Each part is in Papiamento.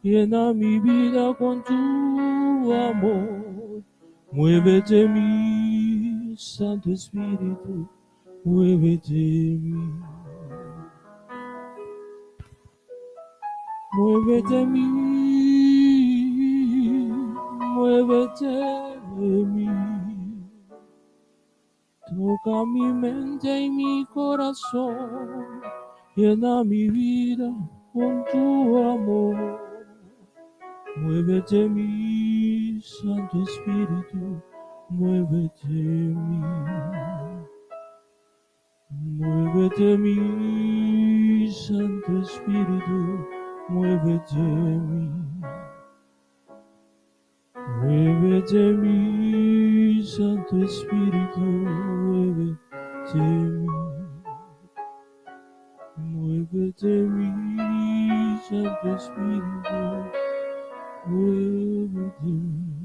Llena mi vida con tu amor. Muévete en mí, Santo Espíritu, muévete en mí. Muévete en mí, muévete en mí. Toca mi mente y mi corazón, llena mi vida con tu amor. Muévete en mí, Santo Espíritu, muévete en mí. Muévete en mí, Santo Espíritu, muévete en mí. Muévete en mí, Santo Espíritu, muévete en mí. Muévete en mí, Santo Espíritu, muévete en mí.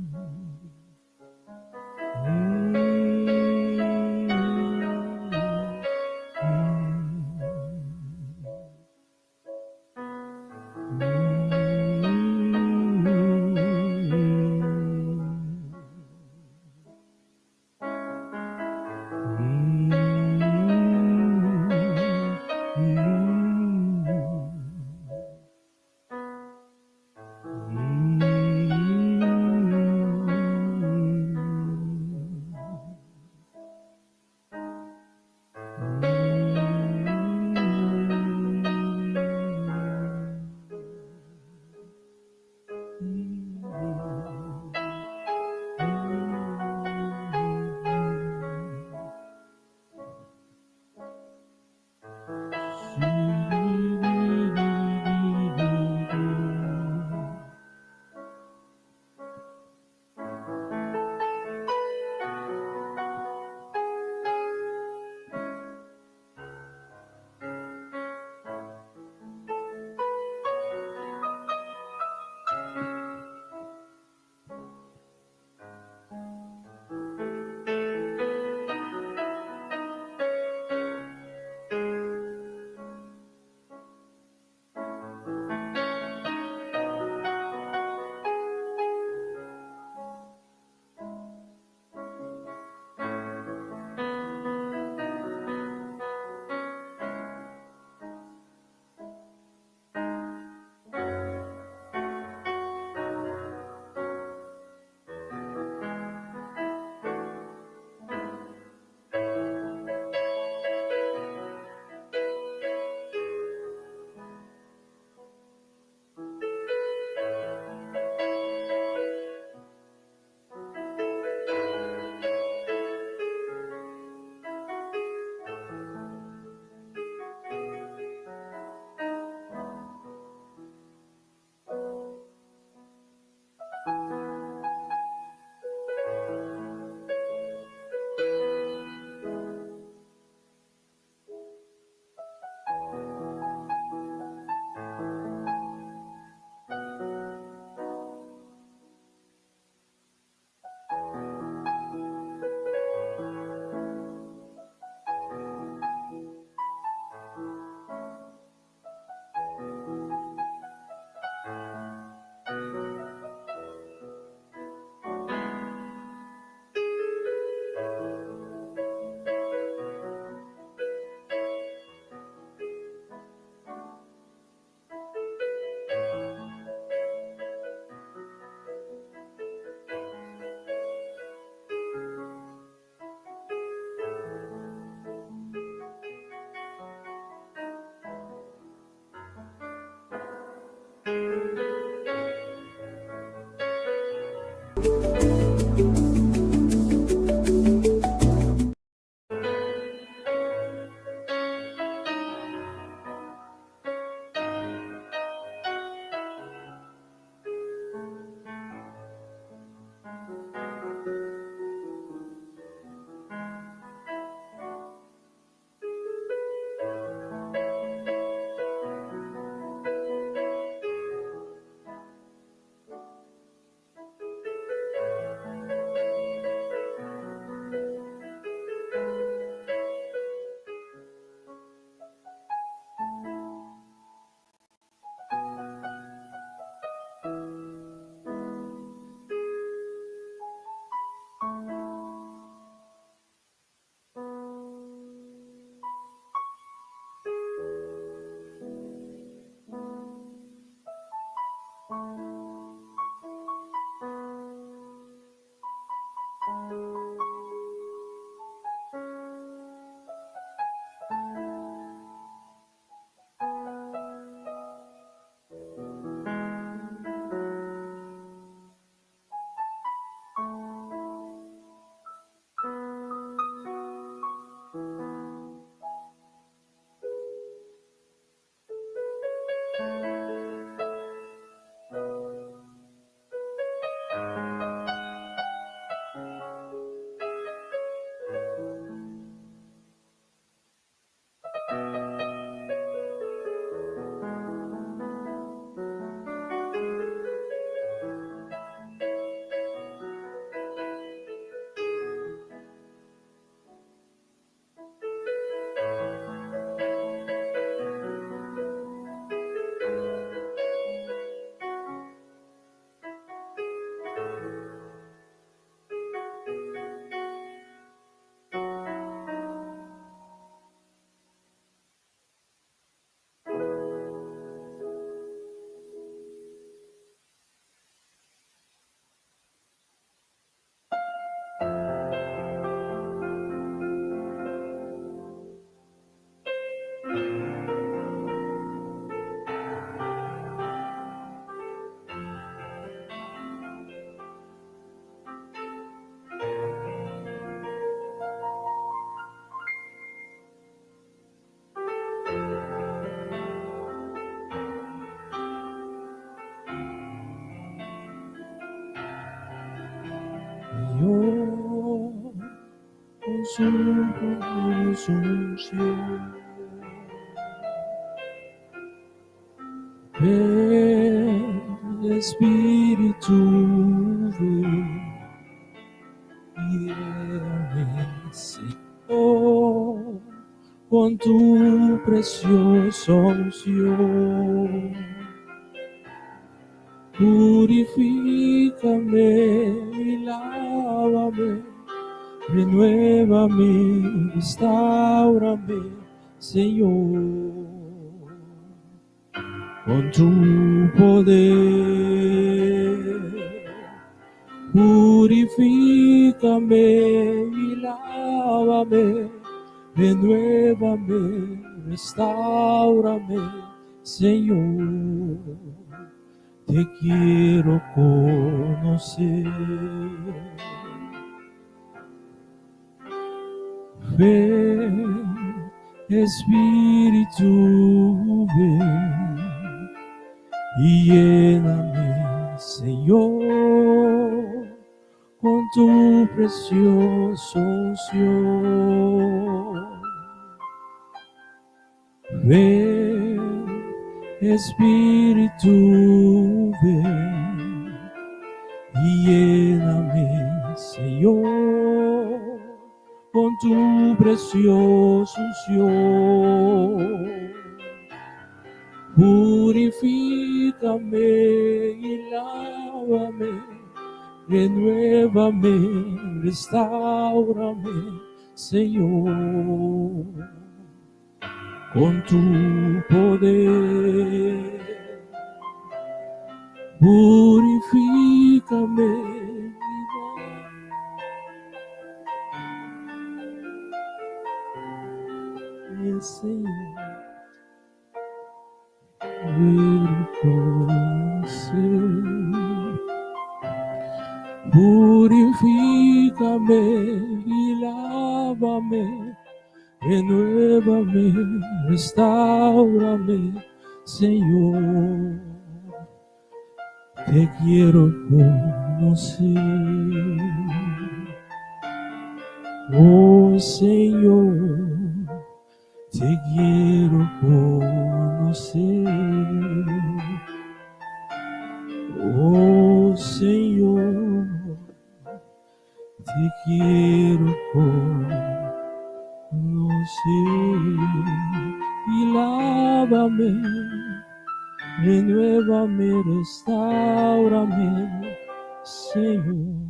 su unshon. Ven, Espíritu, ven y lléname, Señor, con tu preciosa unción. Purifícame y lávame, renuévame, restáurame, Señor, con tu poder. Purifícame y lávame, renuévame, restáurame, Señor. Te quiero conocer. Ven, Espíritu, ven y lléname, Señor, con tu preciosa unción. Ven, Espíritu, ven y lléname, Señor, con tu preciosa unción. Purifícame y lávame, renuévame, restáurame, Señor, con tu poder. Purifícame y Señor. Quiero conocer. Purifícame y lávame, renuévame, restáurame, Señor. Te quiero conocer. Oh Señor, te quiero conocer. Oh Señor, te quiero conocer. Y lávame, renuévame, restáurame, Señor.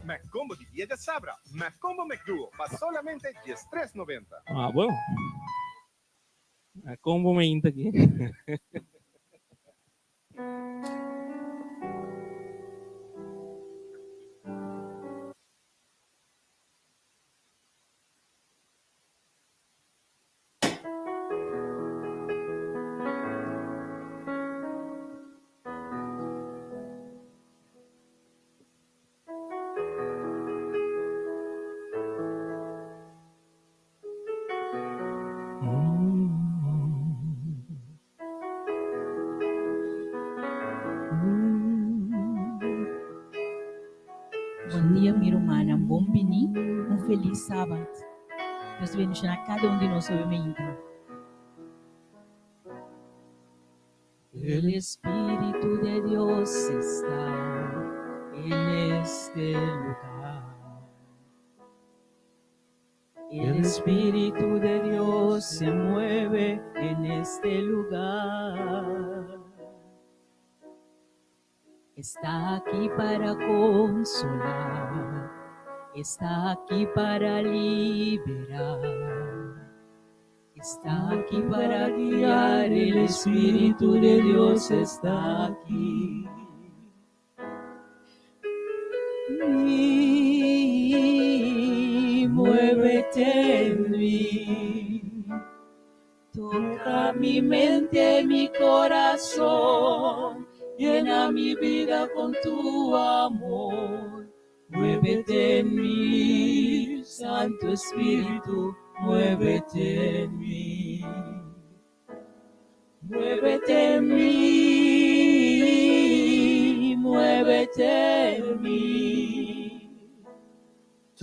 McCombo di dia diasabra, McCombo McDuo pa solamente 13,90. Ah, bueno. Combo me aki. Bon dia, mi rumannan. Bon bini. Un felis Sabat. Dios bendiciona cada un di nos obviamente. El Espíritu de Dios está en este lugar. El Espíritu de Dios se mueve en este lugar. Está aquí para consolar, está aquí para liberar, está aquí para guiar, el Espíritu de Dios está aquí. Y muévete en mí, toca mi mente, mi corazón, llena mi vida con tu amor. Muévete en mí, Santo Espíritu, muévete en mí. Muévete en mí, muévete en mí.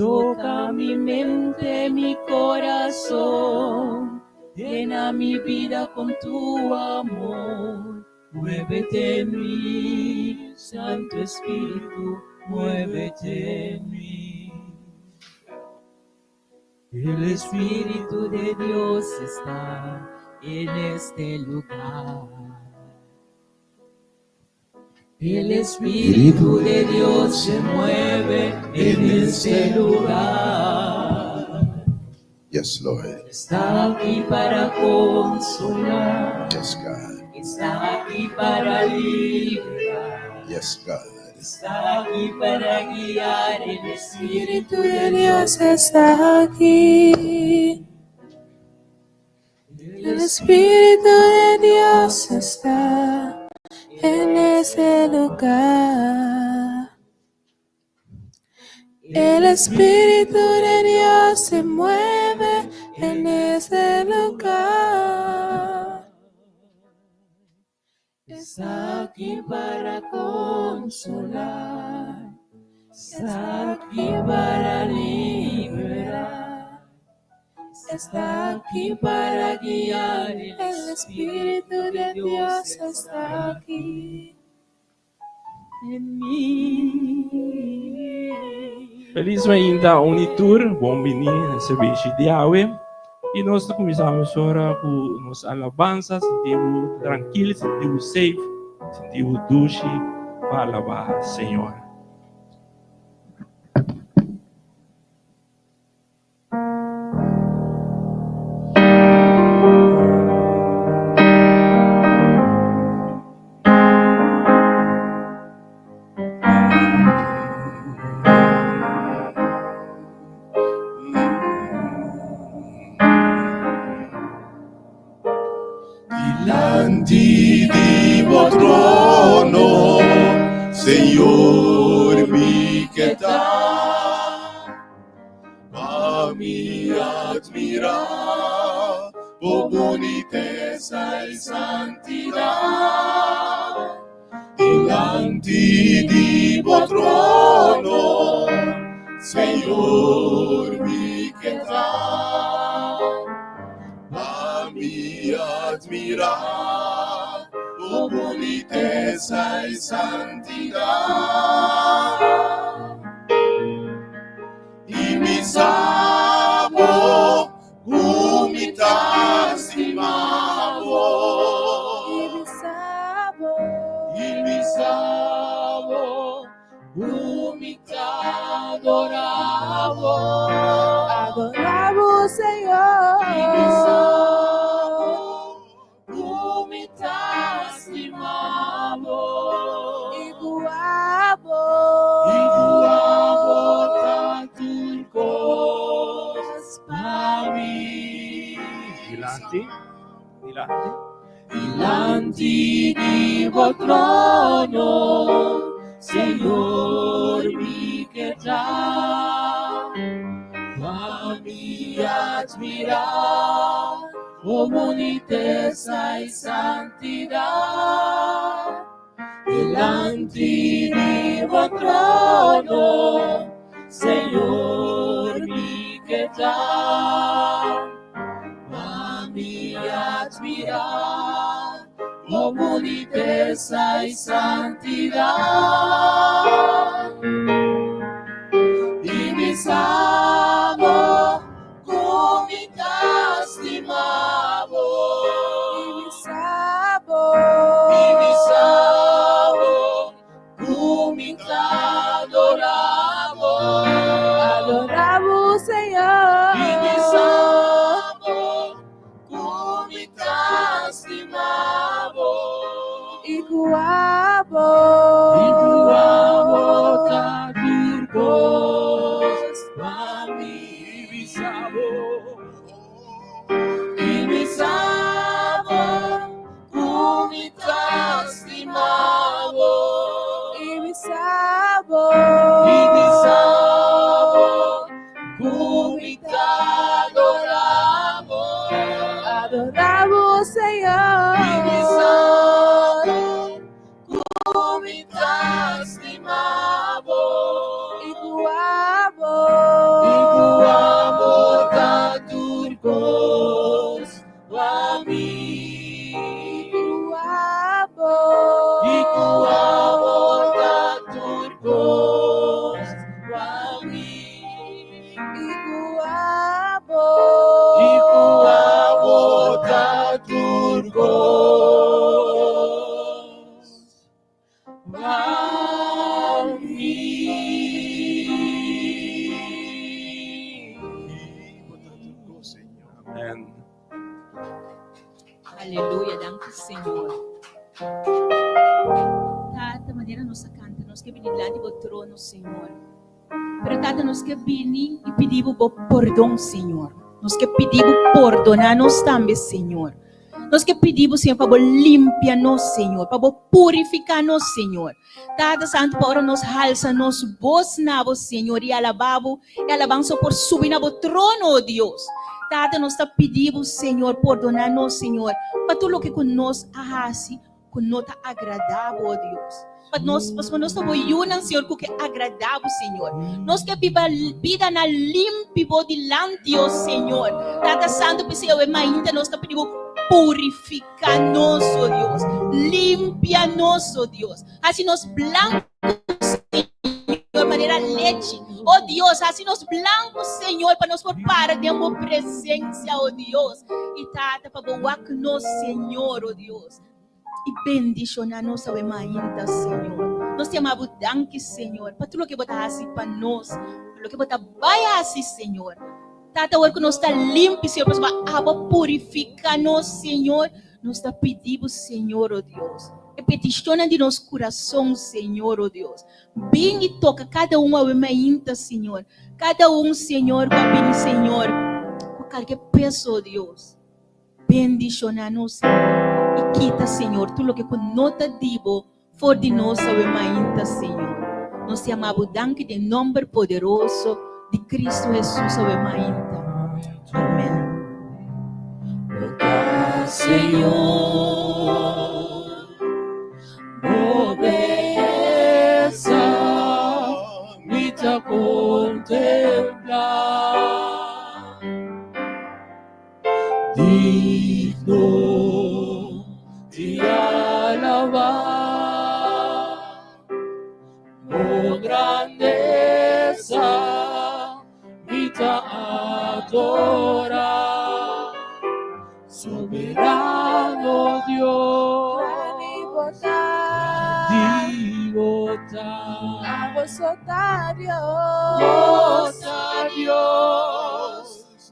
Toca mi mente, mi corazón, llena mi vida con tu amor. Muévete en mí, Santo Espíritu, muévete en mí. El Espíritu de Dios está en este lugar. El Espíritu de Dios se mueve en este lugar. Yes, Lord. Está aquí para consolar. Yes, God. Está aquí para liberar. Yes, God. Está aquí para guiar. El Espíritu de Dios está aquí. El Espíritu de Dios está en ese lugar. El Espíritu de Dios se mueve en ese lugar. Está aquí para consolar. Está aquí para liberar. Está aquí para guiar. El Espíritu de Dios está aquí. En mí. Felis mainta un i tur, bon bini na servicio di awe. I nos ta kuminsá mesora ku nos alabansa, sinti bo trankil, sinti bo safe, sinti bo dushi pa alabá Señor. Dilanti di bo trono, Señor, mi ke ta, pa mi admirá bo bunitesa i santidat. Dilanti di bo trono, Señor, mi ke ta, pa mi admirá bo bunitesa i santidat. I mi sa bo ku mi ta stima bo. I mi sa bo. I mi sa bo ku mi ta adorá bo. Adorá bo, Señor. I mi sa bo ku mi ta stima bo. I ku abo. I ku abo ta tur kos pa mi. Dilanti, dilanti. Dilanti di bo trono, Señor, mi ke ta, pa mi admirá bo bunitesa i santidat. Dilanti di bo trono, Señor, mi ke ta, pa mi admirá bo bunitesa i santidat. I mi sa bo ku mi ta stima bo. I mi sa bo. I mi sa bo ku mi ta adorá bo. Adorá bo, Señor. I mi sa bo ku mi ta stima bo. I ku abo. I ku abo ta tur kos pa mi. I mi sa bo. I mi sa bo ku mi ta stima bo. I mi sa bo. I mi sa bo ku mi ta adorá bo. Adorá bo, Señor. I mi sa bo ku mi ta stima bo. I ku abo. Nos ke bini dilanti bo trono, Señor. Pero Tata, nos ke bini i pidi bo bo pordon, Señor. Nos ke pidi bo pordona nos tambe, Señor. Nos ke pidi bo, Señor, pa bo limpia nos, Señor, pa bo purifica nos, Señor. Tata Santo, pa ora nos halsa nos bos na bo, Señor, i alaba bo, e alabansa por subi na bo trono, oh Dios. Tata, nos ta pidi bo, Señor, pordona nos, Señor, pa tur loke ku nos a hasi ku no ta agradá bo, oh Dios. Pa nos, pasobra nos ta bo yunan, Señor, ku ke agradá bo, Señor. Nos ke biba bidanan limpi bo dilanti, oh Señor. Tata Santo, p'esei awe mainta nos ta pidi bo purifiká nos, oh Dios. Limpia nos, oh Dios. Hasi nos blanku, Señor, manera lechi. Oh Dios, hasi nos blanku, Señor, pa nos por para den bo presencia, oh Dios. I Tata, pa bo wak nos, Señor, oh Dios. I bendiciona nos awe mainta, Señor. Nos ta yama bo danki, Señor, pa tur loke bo ta hasi pa nos, pa loke bo ta bai hasi, Señor. Tata, awor ku nos ta limpi, Señor, pasobra abo purifica nos, Señor. Nos ta pidi bo, Señor, oh Dios, e peticionnan di nos curason, Señor, oh Dios. Bin i toca cada un awe mainta, Señor. Cada un, Señor, cu a bini, Señor, cu carga e peso, oh Dios. Bendiciona nos, Señor, i kita, Señor, tur loke cu no ta di bo for di nos awe mainta, Señor. Nos ta yama bo danki den nomber poderoso di Cristo Jesus awe mainta. Amen. Señor, bo beyesa mi ta contempla. Digno di alabá, bo grandesa mi ta adorá. Soberano Dios, grandi bo ta. Abo so ta Dios. Bo ta Dios.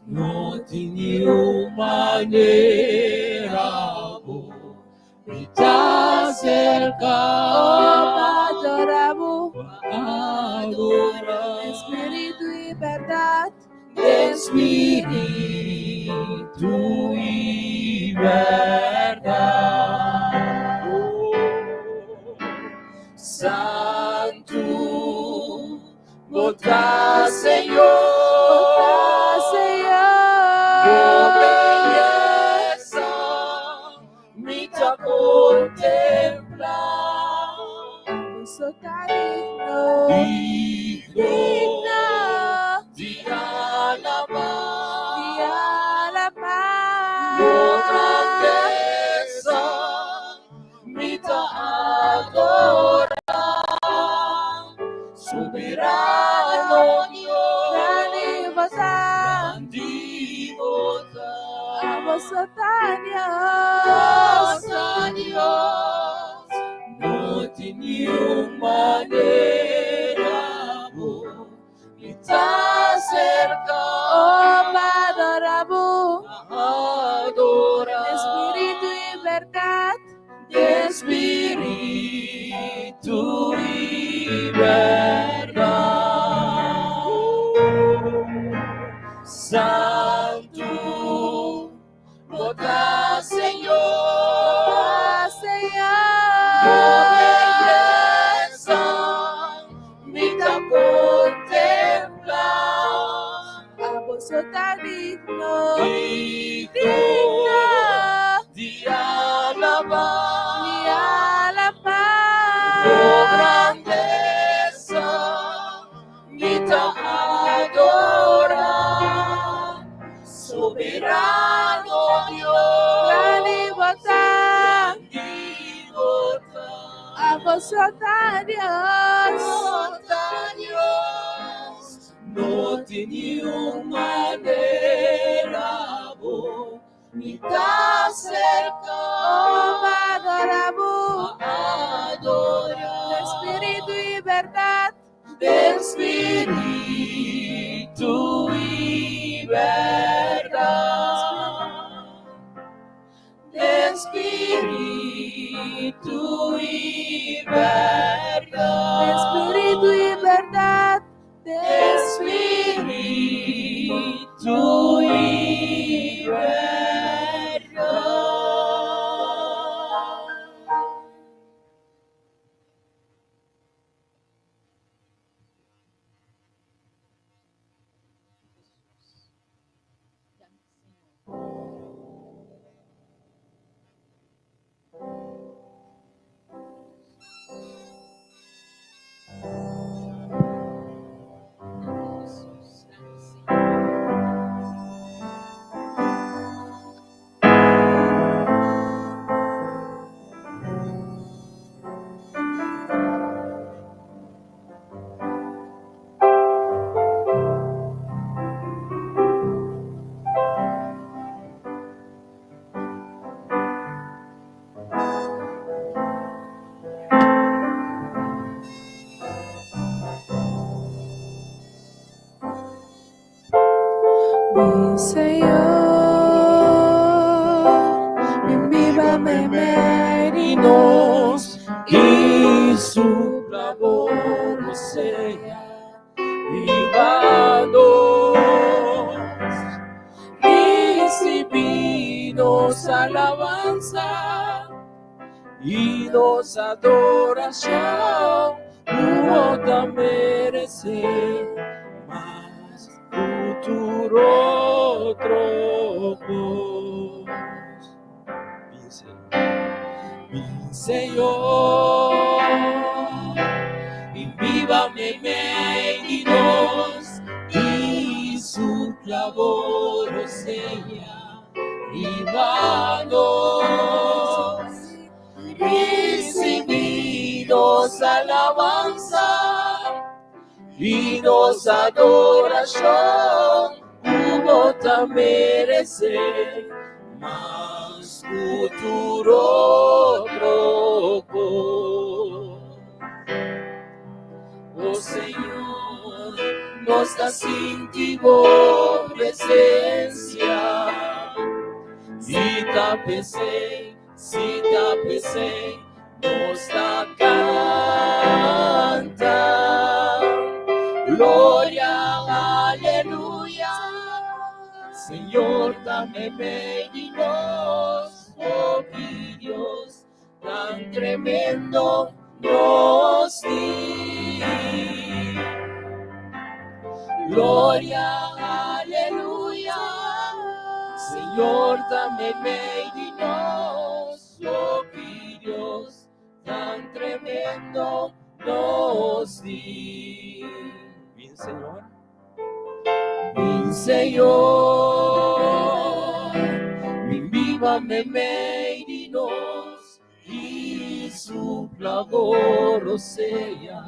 No tin niun manera bo mi ta serka. Oh, pa adora bo. Pa adora. Espiritu i bèrdat. Den spiritu i bèrdat. Oh, Santu. Bo ta Señor. Bo ta Señor. Bo beyesa mi ta contempla. Bo so ta digno. Digno. Digno. Di alabá. Di alabá. Bo grandesa Mi ta adorá Soberano Dios. Grandi bo ta. Grandi bo ta. Abo so ta Dios. Bo ta Dios. No tin niun manera bo mi ta serka. Oh, pa adorá bo. Pa adorá. Espíritu i bèrdat. Den spiritu i bèrdat. Santu bo ta Señor. Ta Señor. Bo beyesa mi ta kontemplá. Abo so ta digno. Digno. Di alabá. Di alabá. Bo grandesa mi ta adorá. Soberano Dios. Grandi bo ta. Grandi bo ta. Abo so ta Dios. Bo ta Dios. No tin niun manera bo Mi ta serka. Oh, pa adora bo. Pa adora. Den spiritu i bèrdat. Den spiritu i bèrdat. Den spiritu. Spiritu i bèrdat. Den spiritu i bèrdat. Den spiritu i bèrdat. Mi Señor, bin biba meimei di nos i supla bo rosea riba nos. Risibí nos alabansa i nos adorashon, ku bo ta meresé mas ku tur otro kos. Bin, Señor, bin biba meimei di nos i supla bo rosea riba nos. Risibí nos alabansa i nos adorashon, ku bo ta meresé mas ku tur otro kos. O Señor, nos ta sinti bo presensia i ta p'esei, si ta p'esei, nos ta kanta. Gloria, aleluya, Señor ta meimei di nos, hopi Dios tan tremendo nos tin. Gloria, aleluya, Señor ta meimei di nos, hopi Dios tan tremendo nos tin. Bin, Señor. Bin, Señor, bin biba meimei di nos i supla bo rosea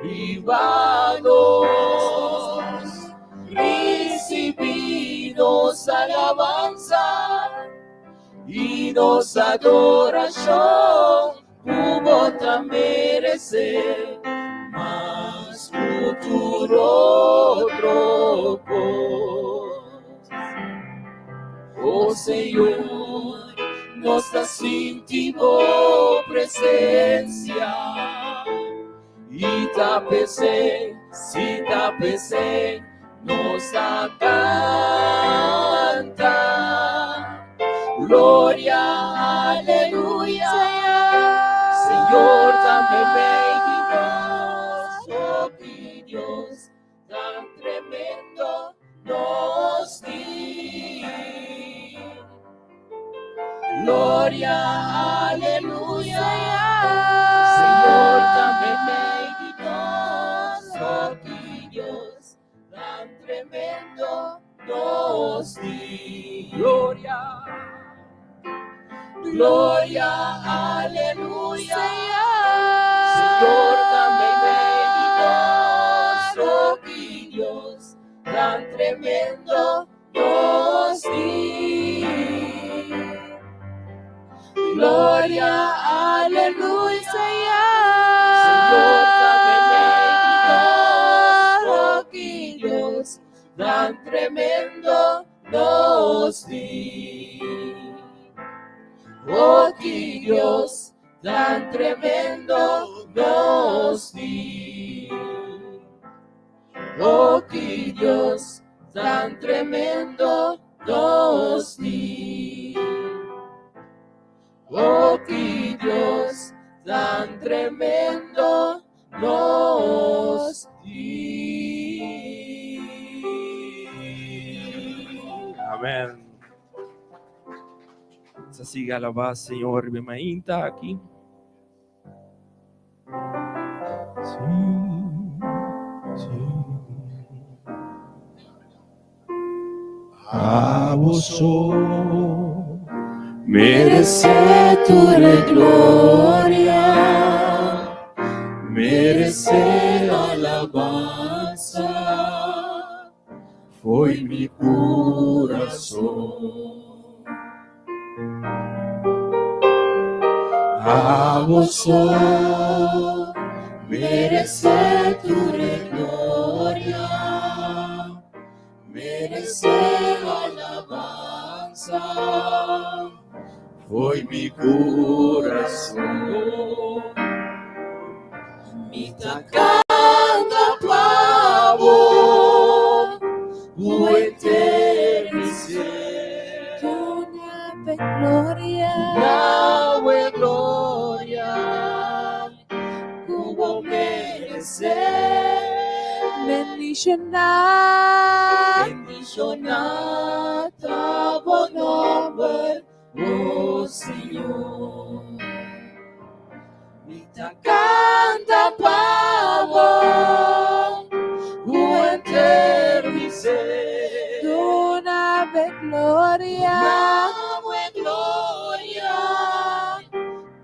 riba nos. Risibí nos alabansa i nos adorashon, ku bo ta meresé mas ku tur otro kos. O Señor, nos ta sinti bo presensia i ta p'esei, si ta p'esei, nos ta kanta. Gloria, aleluya, Señor ta meimei di nos, hopi Dios tan tremendo nos tin. Gloria, aleluya, Señor ta meimei di nos, hopi Dios tan tremendo nos tin. Gloria, Gloria, aleluya, Señor ta meimei di nos, hopi Dios tan tremendo nos tin. Gloria, aleluya, Señor ta meimei di nos, hopi Dios tan tremendo nos tin. Hopi Dios. Tan tremendo nos tin. Oh, ki Dios tan tremendo nos tin. Oh, ki Dios tan tremendo nos tin. Amen. Sa sigui alabá Señor riba e mainta aki. Sí, sí. Abo so Meresé tur e gloria, meresé alabansa. Foi mi kurason. Abo so meresé tur e gloria, meresé alabansa. Foi mi kurason. Mi ta kanta pa bo, ku henter mi ser. Duna bo gloria. Duna bo gloria, ku bo meresé. Bendishoná. Bendishoná ta bo nòmber, oh Señor. Mi ta kanta pa bo, ku henter mi ser. Duna bo gloria. Duna bo gloria,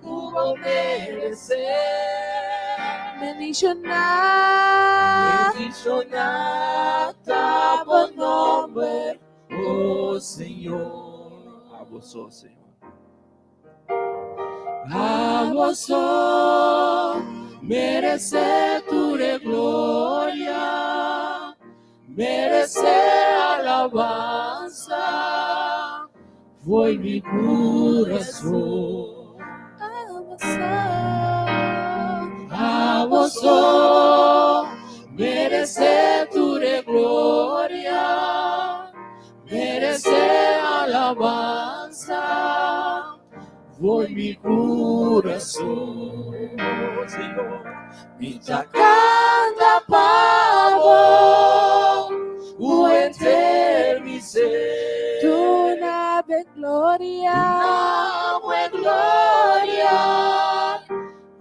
ku bo meresé. Bendishoná. Bendishoná ta bo nòmber, oh Señor. Abo so, Señor. Abo so meresé tur e gloria, meresé alabansa, foi mi kurason. Abo so. Abo so meresé tur e gloria, meresé alabansa, foi mi kurason. Señor. Mi ta kanta pa bo, ku henter mi ser. Duna bo gloria. Duna bo gloria,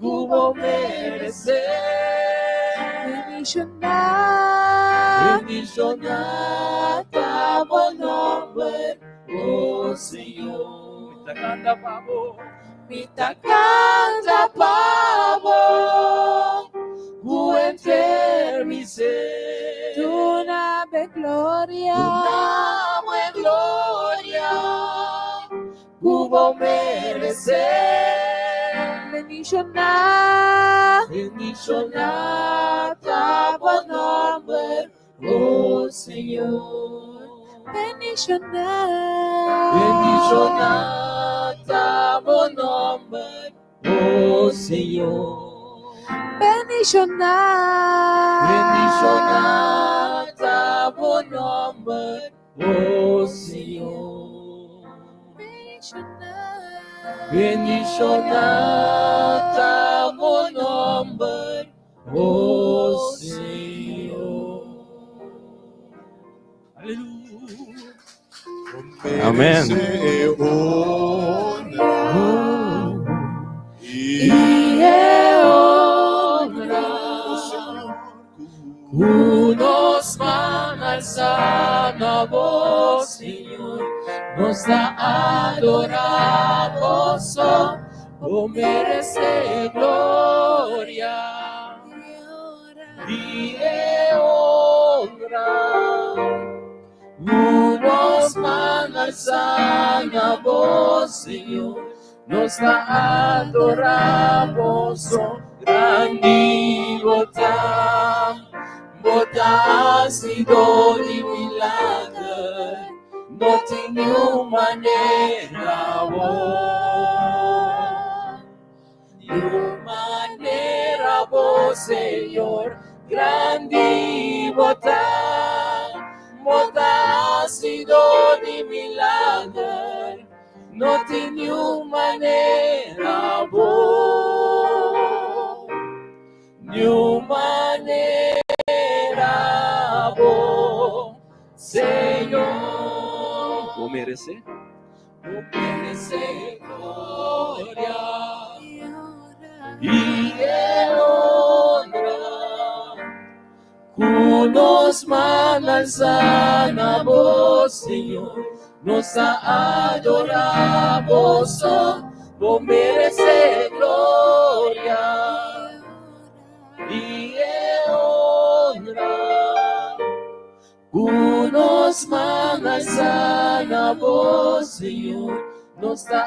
ku bo meresé. Bendishoná. Bendishoná ta bo nòmber, oh Señor. Mi ta kanta pa bo. Mi ta kanta pa bo, ku henter mi ser. Duna bo gloria. Duna bo gloria, ku bo meresé. Bendishoná. Bendishoná ta bo nòmber, oh Señor. Bendishoná. Bendishoná ta bo nòmber, oh Señor. Bendishoná. Bendishoná ta bo nòmber, oh Señor. Bendishoná. Bendishoná ta bo nòmber, oh Señor. Aleluya. Amèn. Meresé honra I honra Ku nos man alsá na bo, Señor, nos ta adorá bo so, bo meresé gloria i honra. Ku nos man alsá na bo, Señor, nos ta adorá bo so, grandi bo ta, bo ta hasidó di milager, no tin niun manera bo. Niun manera bo, Señor, grandi bo ta, bo ta hasidó di milager, no tin niun manera bo, niun manera bo, Señor. Bo meresé. Bo meresé gloria i e honra ku nos man alsa na bo, Señor. Nos ta adorá bo so. Bo meresé gloria i e honra. Ku nos man alsa na bo, Señor, nos ta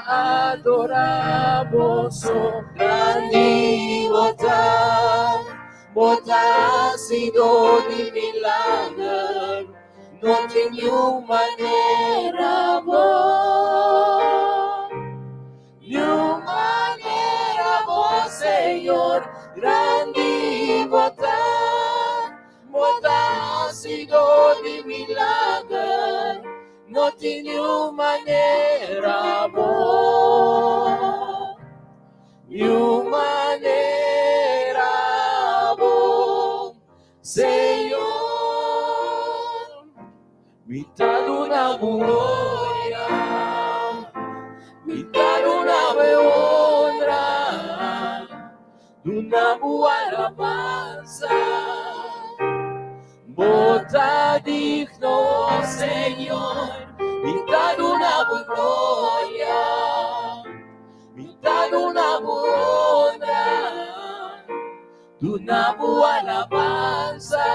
adorá bo so. Grandi bo ta, bo ta hasidó di milager, no tin niun manera bo. Niun manera bo, Señor, grandi bo ta, bo ta hasidó di milager, no tin niun manera bo, niun manera bo, Señor. Mi ta duna bo gloria, mi ta duna bo honra, duna bo alabansa. Bo ta digno, Señor, mi ta duna bo gloria, mi ta duna bo honra, duna bo alabansa.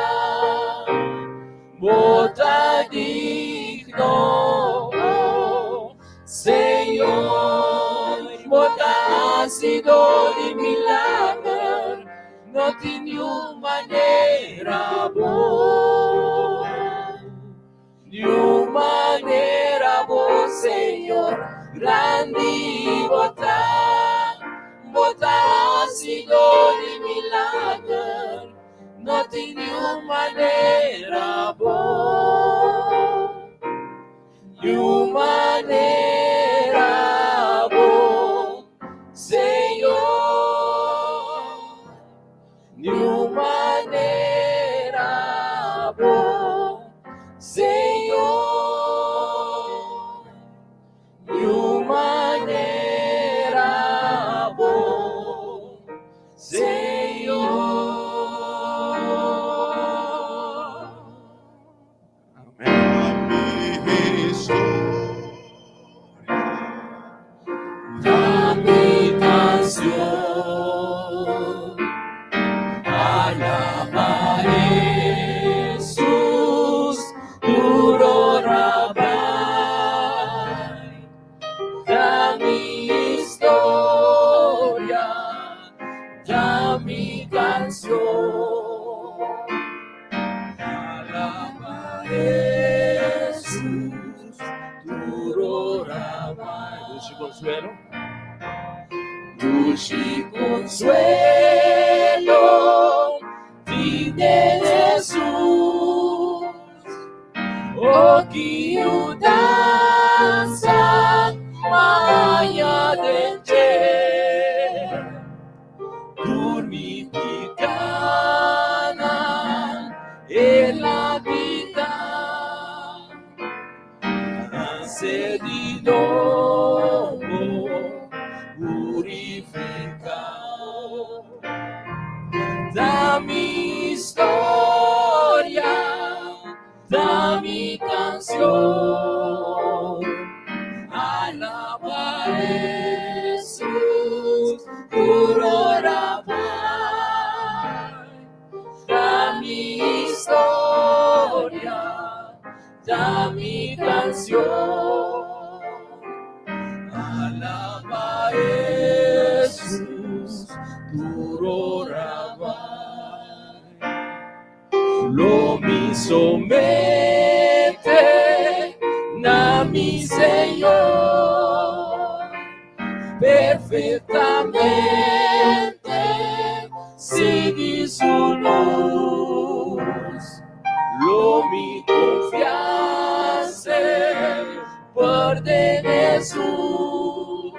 Bo ta digno, Señor, bo ta hasidó di milager, no tin niun manera bo, niun manera bo, Señor, grandi bo ta, bo ta hasidó di milager, no tin niun manera bo, niun manera bo, Señor, niun manera bo, Señor, niun manera bo, Señor. Amèn. Mi historia. Ta mi kansion. Alabá Hesus, tur ora bai. Ta mi historia, ta mi kansion. Alabá Hesus, tur ora bai. Dushi konsuelo. Dushi konsuelo tin den Hesus. O ki yudansa m'a haña den dje. Tur mi pikánan el a kita. Nase di nobo, purifiká. Ta mi historia, ta mi kansion. Alabá Hesus, tur ora bai. Ta mi historia, ta mi kansion. Alabá Hesus, tur ora bai. Lo mi someté na mi Señor perfektamente. Hesus,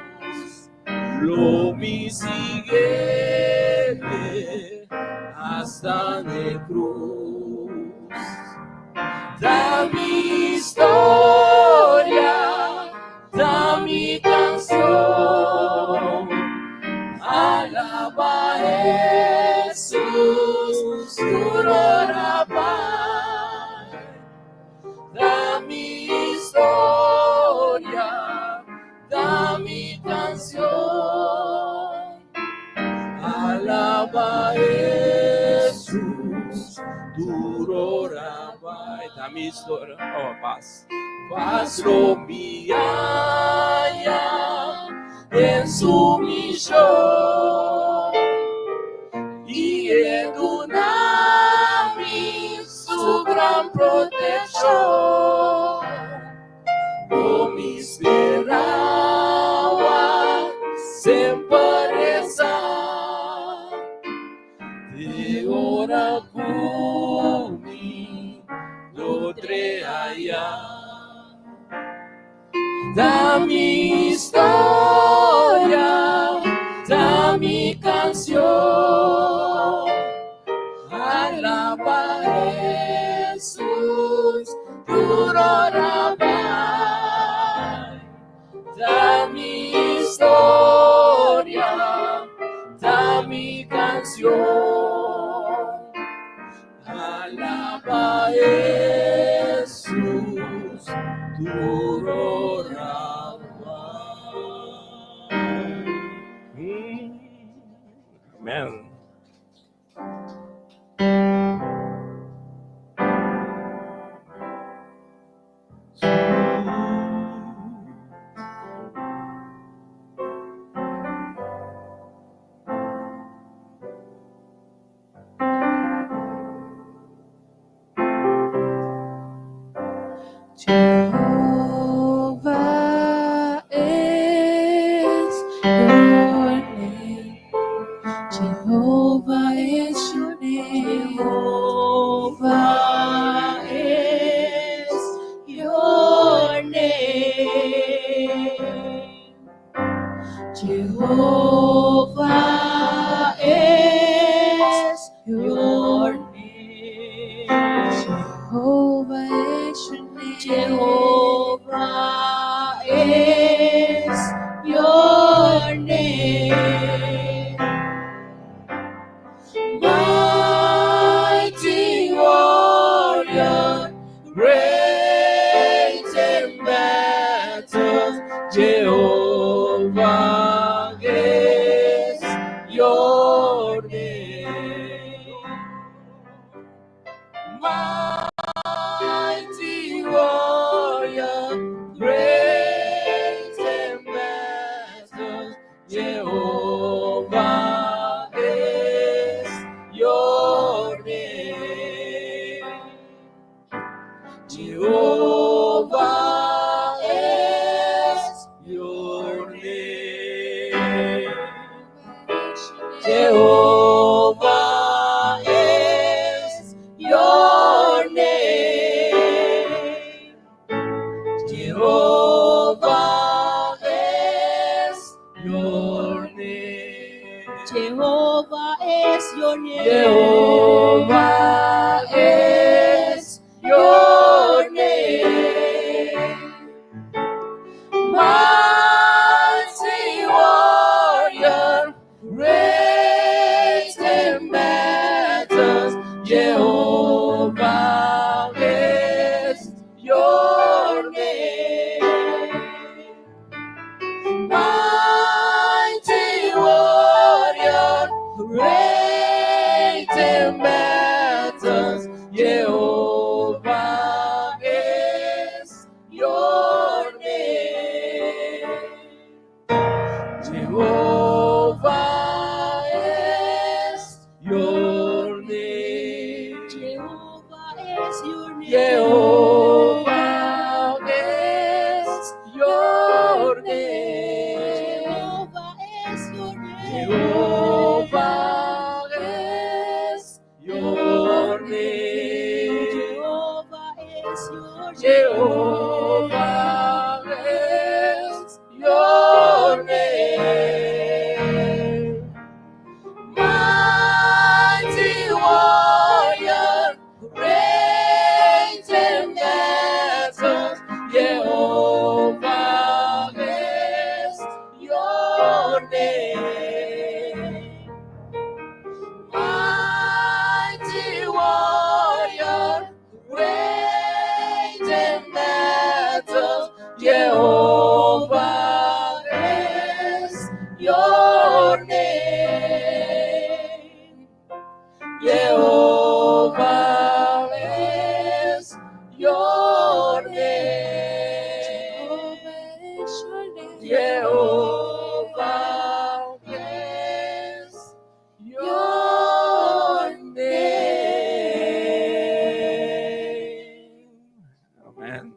lo mi sigui'E hasta n'e cruz. Ta mi historia, ta mi cancion. Alaba Hesus, tur ora bai. Ta mi historia, ta mi cancion. Alaba Hesus, tur ora bai. Ta mi historia, oh, pas. Pas lo mi haya den su mision i e duna mi su gran proteccion. Lo mi spera semper resa te ora cu mi lo drenta. Ta mi historia, ta mi cancion. Alaba Hesus, tur ora bai. Ta mi historia, ta mi cancion. Alaba Hesus, tur ora bai. Amen. Jehovah is your name. Jehovah is your name. Jehovah is your name. Jehovah is your name. Jehovah is your name. Jehovah is your name. Mighty warrior, great in battle, Jehovah is your name. Mighty warrior, great in battle, Jehovah is your name. Jehovah is your name. Jehovah is your name. Jehovah is your name. Jehovah is your name. Jehovah is your name. Mighty warrior, great in battles, Jehovah is your name. Mighty warrior, great in battles, Jehovah. Jehovah is your name. Jehovah Jehovah is your name. Amen.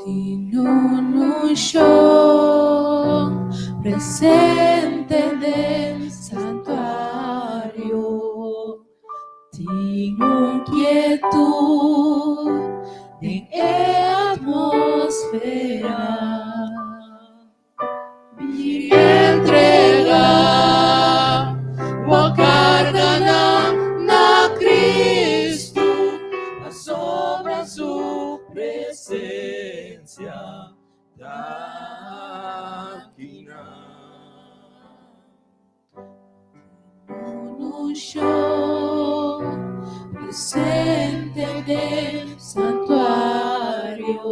Tin un unshon presente den santuario. Tin un kietud den e atmósfera. Bin Entregá bo karganan na Kristu, pasobra su presensia ta akinan. Un unshon presente den santuario.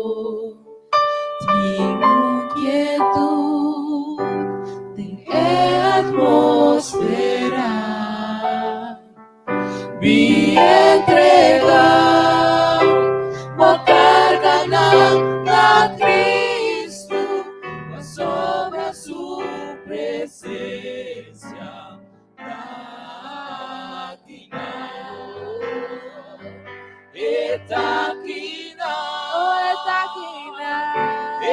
Tin un kietud den e atmósfera. Bin entregá bo karganan na Kristu, pasobra su presensia ta akinan. E ta akinan. Oh, e ta akinan. E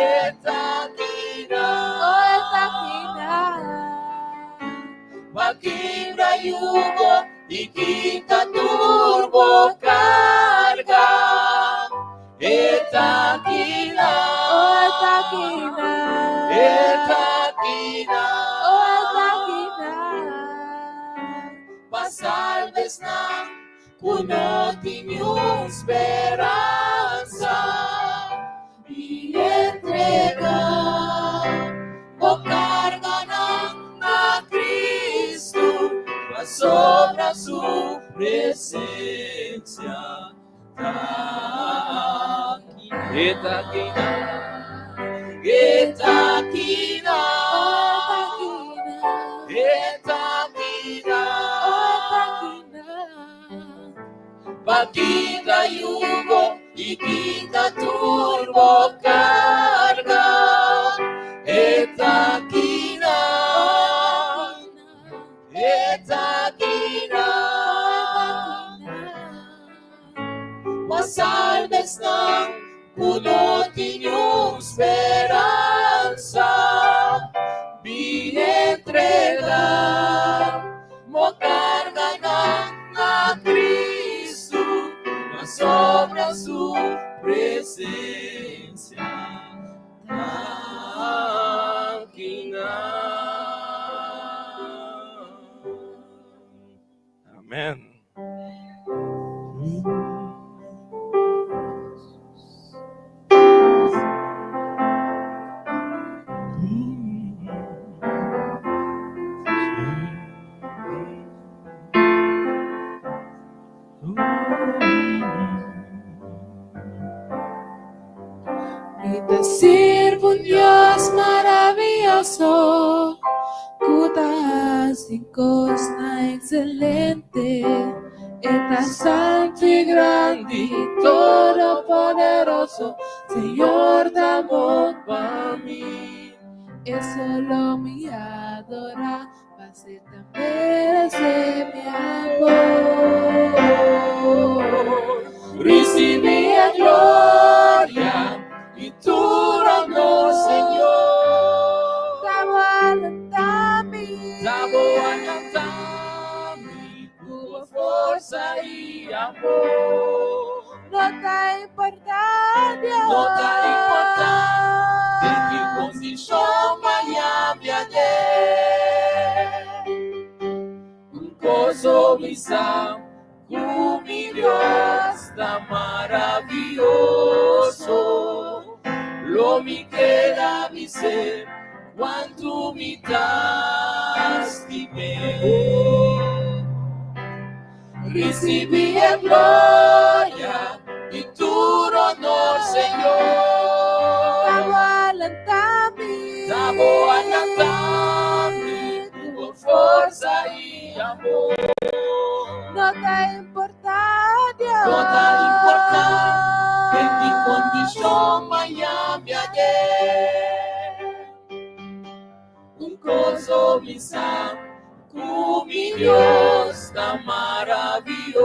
ta akinan. Oh, e ta akinan. Pa kibra yugo i kita tur bo karga. E ta akinan. Oh, e ta akinan. E ta akinan. Oh, e ta akinan. Pa salba esnan ku no tin niun speransa. Bin entregá bo karganan na Kristu, pasobra su presensia ta akinan. E ta akinan. E ta akinan. Oh, E ta akinan. e ta akinan. Pa kibra yugo i kita tur bo karga. E ta akinan. E ta akinan. Pa salba esnan ku no tin niun speransa. Bin entregá bo karganan na Kristu, pasobra su presensia ta akinan. Amen. Mi ta sirbi un Dios maravioso, ku ta hasi kosnan ekselente. E ta santu i grandi, todopoderoso, Señor ta bon pa mi. E so lo mi adorá, pas'e ta meresé mi amor. Risibí e gloria i tur honor, Señor. Ta bo a lanta mi. Ta bo a lanta mi ku forsa i amor. No ta importá, Dios. No ta importá den ki kondishon mi a mi sa ku mi Dios ta maravioso. Lo mi keda bis'é kuantu mi ta stim'é. Risibí e gloria i tur honor, Señor. Ta bo a lanta mi. Ta bo a lanta mi ku forsa i amor. No ta importá, Dios. No ta importá den ki kondishon mañan mi a den. Un kos mi sa ku mi Dios ta maravioso.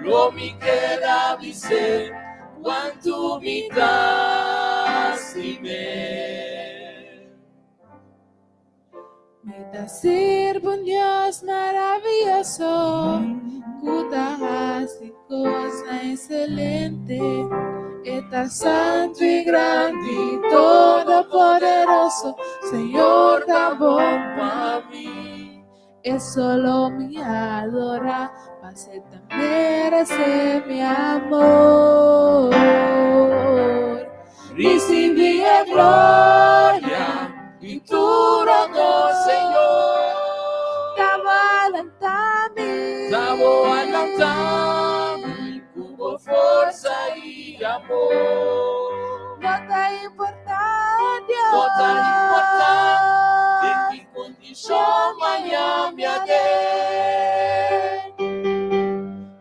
Lo mi keda bis'é kuantu mi ta stim'é. Mi ta sirbi un Dios maravioso, ku ta hasi kosnan ekselente. E ta santu i grandi, todopoderoso, Señor ta bon pa mi. E solo mi adorá, pas'é e ta meresé mi amor. Risibí e gloria i tur honor, Señor. Ta bo a lanta mi. Ta bo a lanta mi ku bo forsa i amor. No ta importá, Dios. No ta importá den ki kondishon mañan mi a den.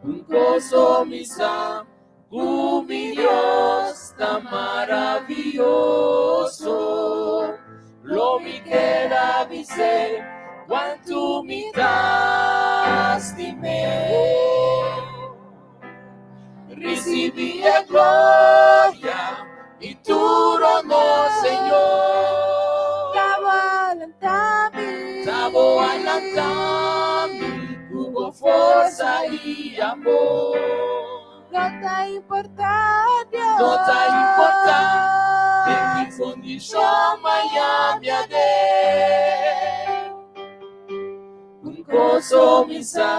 Un kos mi sa. Ku mi Dios ta maravioso. Lo mi keda bis'é kuantu mi ta stim'é. Risibí e gloria i tur honor, Señor. Ta bo a lanta mi. Ta bo a lanta mi ku bo forsa i amor. No ta importá, Dios. No ta importá den ki kondishon mañan mi a den. Un kos mi sa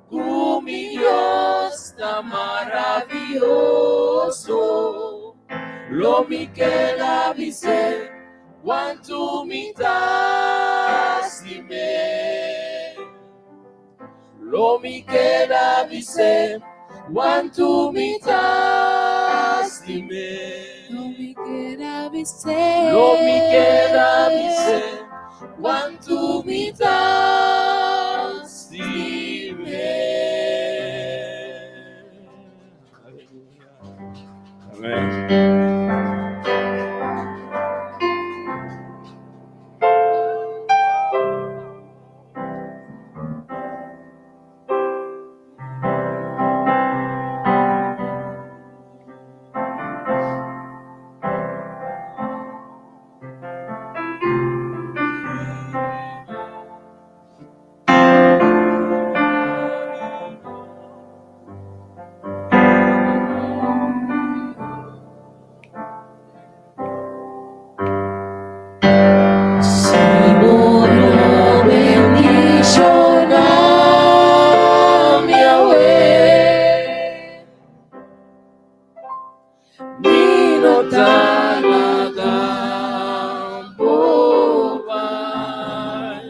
ku mi Dios ta maravioso. Lo mi keda bis'é kuantu mi ta stim'é. Lo mi keda bis'é kuantu mi ta stim'é. Lo mi keda bis'é. Lo mi keda bis'é kuantu mi ta stim'é. Amèn. Si bo no bendishoná mi awe, mi no ta laga bo bai.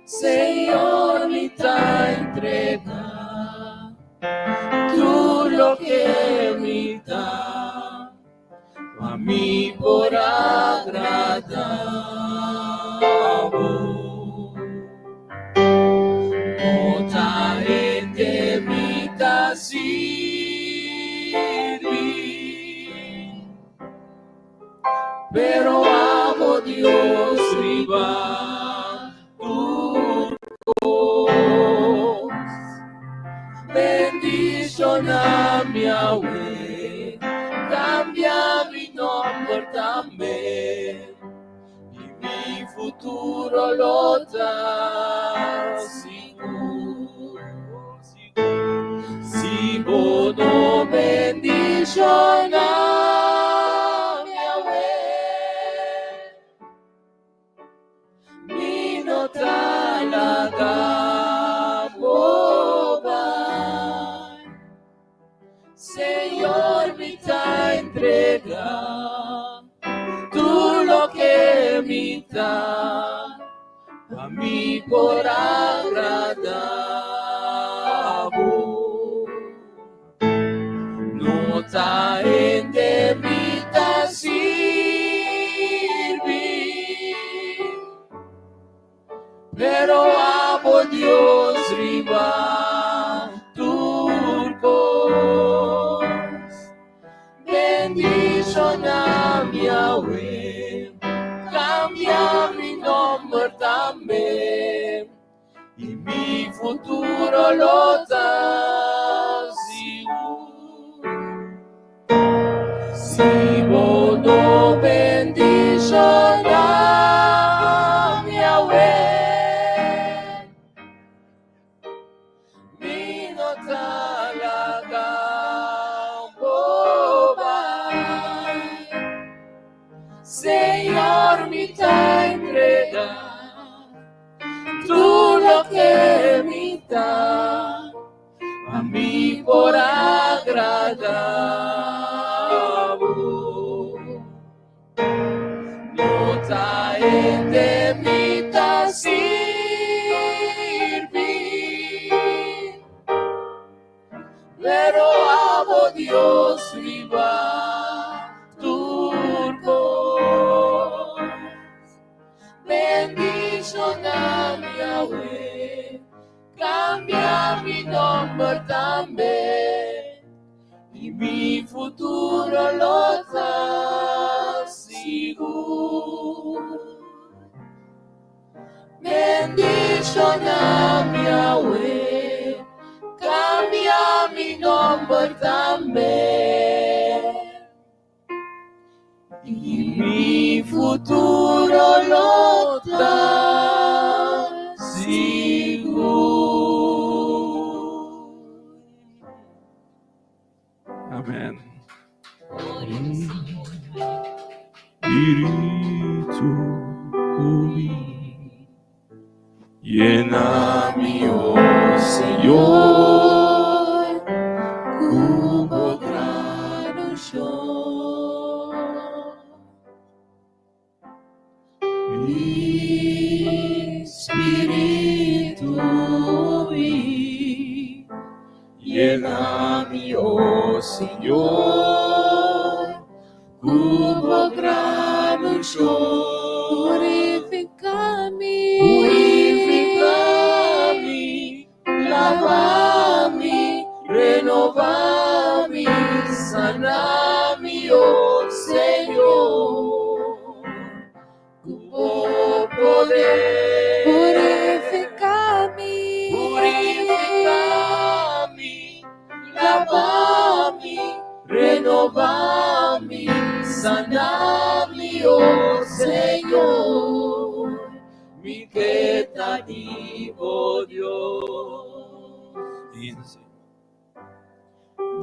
Señor, mi ta entregá tur loke mi ta, pa mi por agradá bo. No ta hende mi ta sirbi, pero abo Dios riba tur kos. Bendishoná mi awe, kambia mi nòmber tambe, i mi futuro lo ta sigur. Si bo no bendishoná mi awe, mi no ta laga. entrega tur loke mi ta, pa mi por agrada bo. No ta hende mi ta sirbi, pero abo Dios riba tur kos. Bendishona mi awe, kambia mi nomber tambe. I mi futuro lo ta sigur. Si bo no bendishoná mi awe, mi no ta laga bo bai. Señor, mi ta entregá tur loke mi ta, pa mi por agradá bo. No ta hende mi ta sirbi, pero abo Dios riba tur kos. Bendishoná mi awe, kambia mi nomber tambe, i mi futuro lo ta sigur. Bendishoná mi awe, kambia mi nomber tambe, i mi futuro lo ta sigur. Amen. Spiritu mi, yena mi, oh Señor, ku bo gran unshon. Mi Spiritu mi, yena mi, oh Señor, ku bo gran unshon. Purifiká mi, Purifiká mi, laba mi, renobá mi, sana mi, oh Señor, ku bo poder. Purifiká mi, Purifiká mi, laba mi, renobá mi, sana mi, oh Señor, mi ke ta di bo Dios.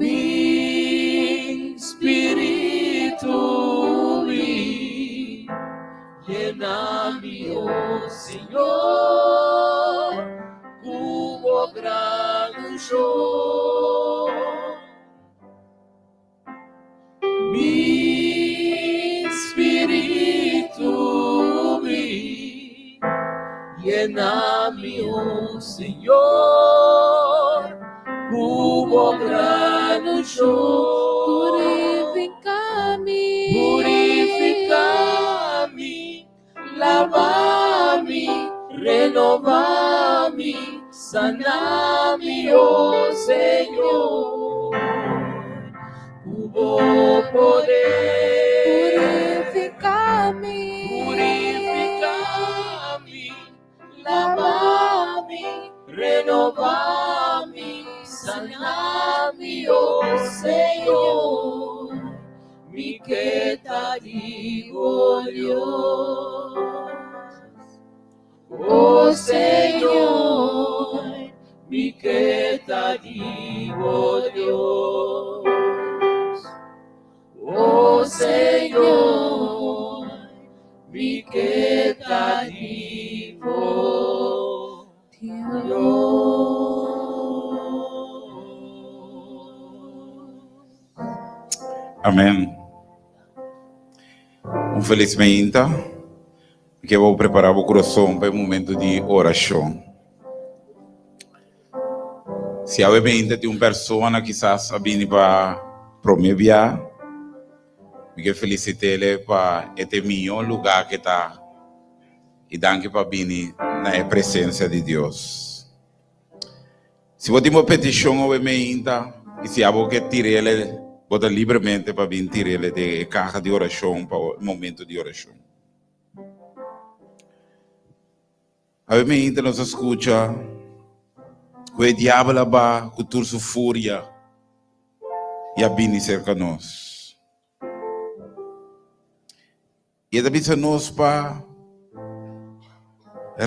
Bin Spiritu mi, yena mi, oh Señor, ku bo gran unshon. Mi Spiritu mi, yena mi, oh Señor, ku bo gran unshon. Purifiká mi, Purifiká mi, laba mi, renobá mi, sana mi, oh Señor, ku bo poder. Purifiká mi, Purifiká mi, laba mi, renobá mi, sana mi, oh Señor, mi ke ta di bo Dios. Oh Señor, mi ke ta di bo Dios. Oh Señor, mi ke ta di bo Dios. Amèn. Un felis meinta. Mi ke bo prepará bo kurason pa e momento di orashon. Si awe meinta tin un persona kisas a bini pa promé bia, mi ke felisit'ele pa e ta e mihó lugá ke ta i danki pa bini na e presensia di Dios. Si bo tin bo petishon awe meinta i si abo ke tir'ele, bo ta libremente pa bin tir'ele den e kaha di orashon pa e momento di orashon. Awe meinta nos a skucha ku e diabel a ba ku tur su furia i a bini serka nos. I e ta bisa nos pa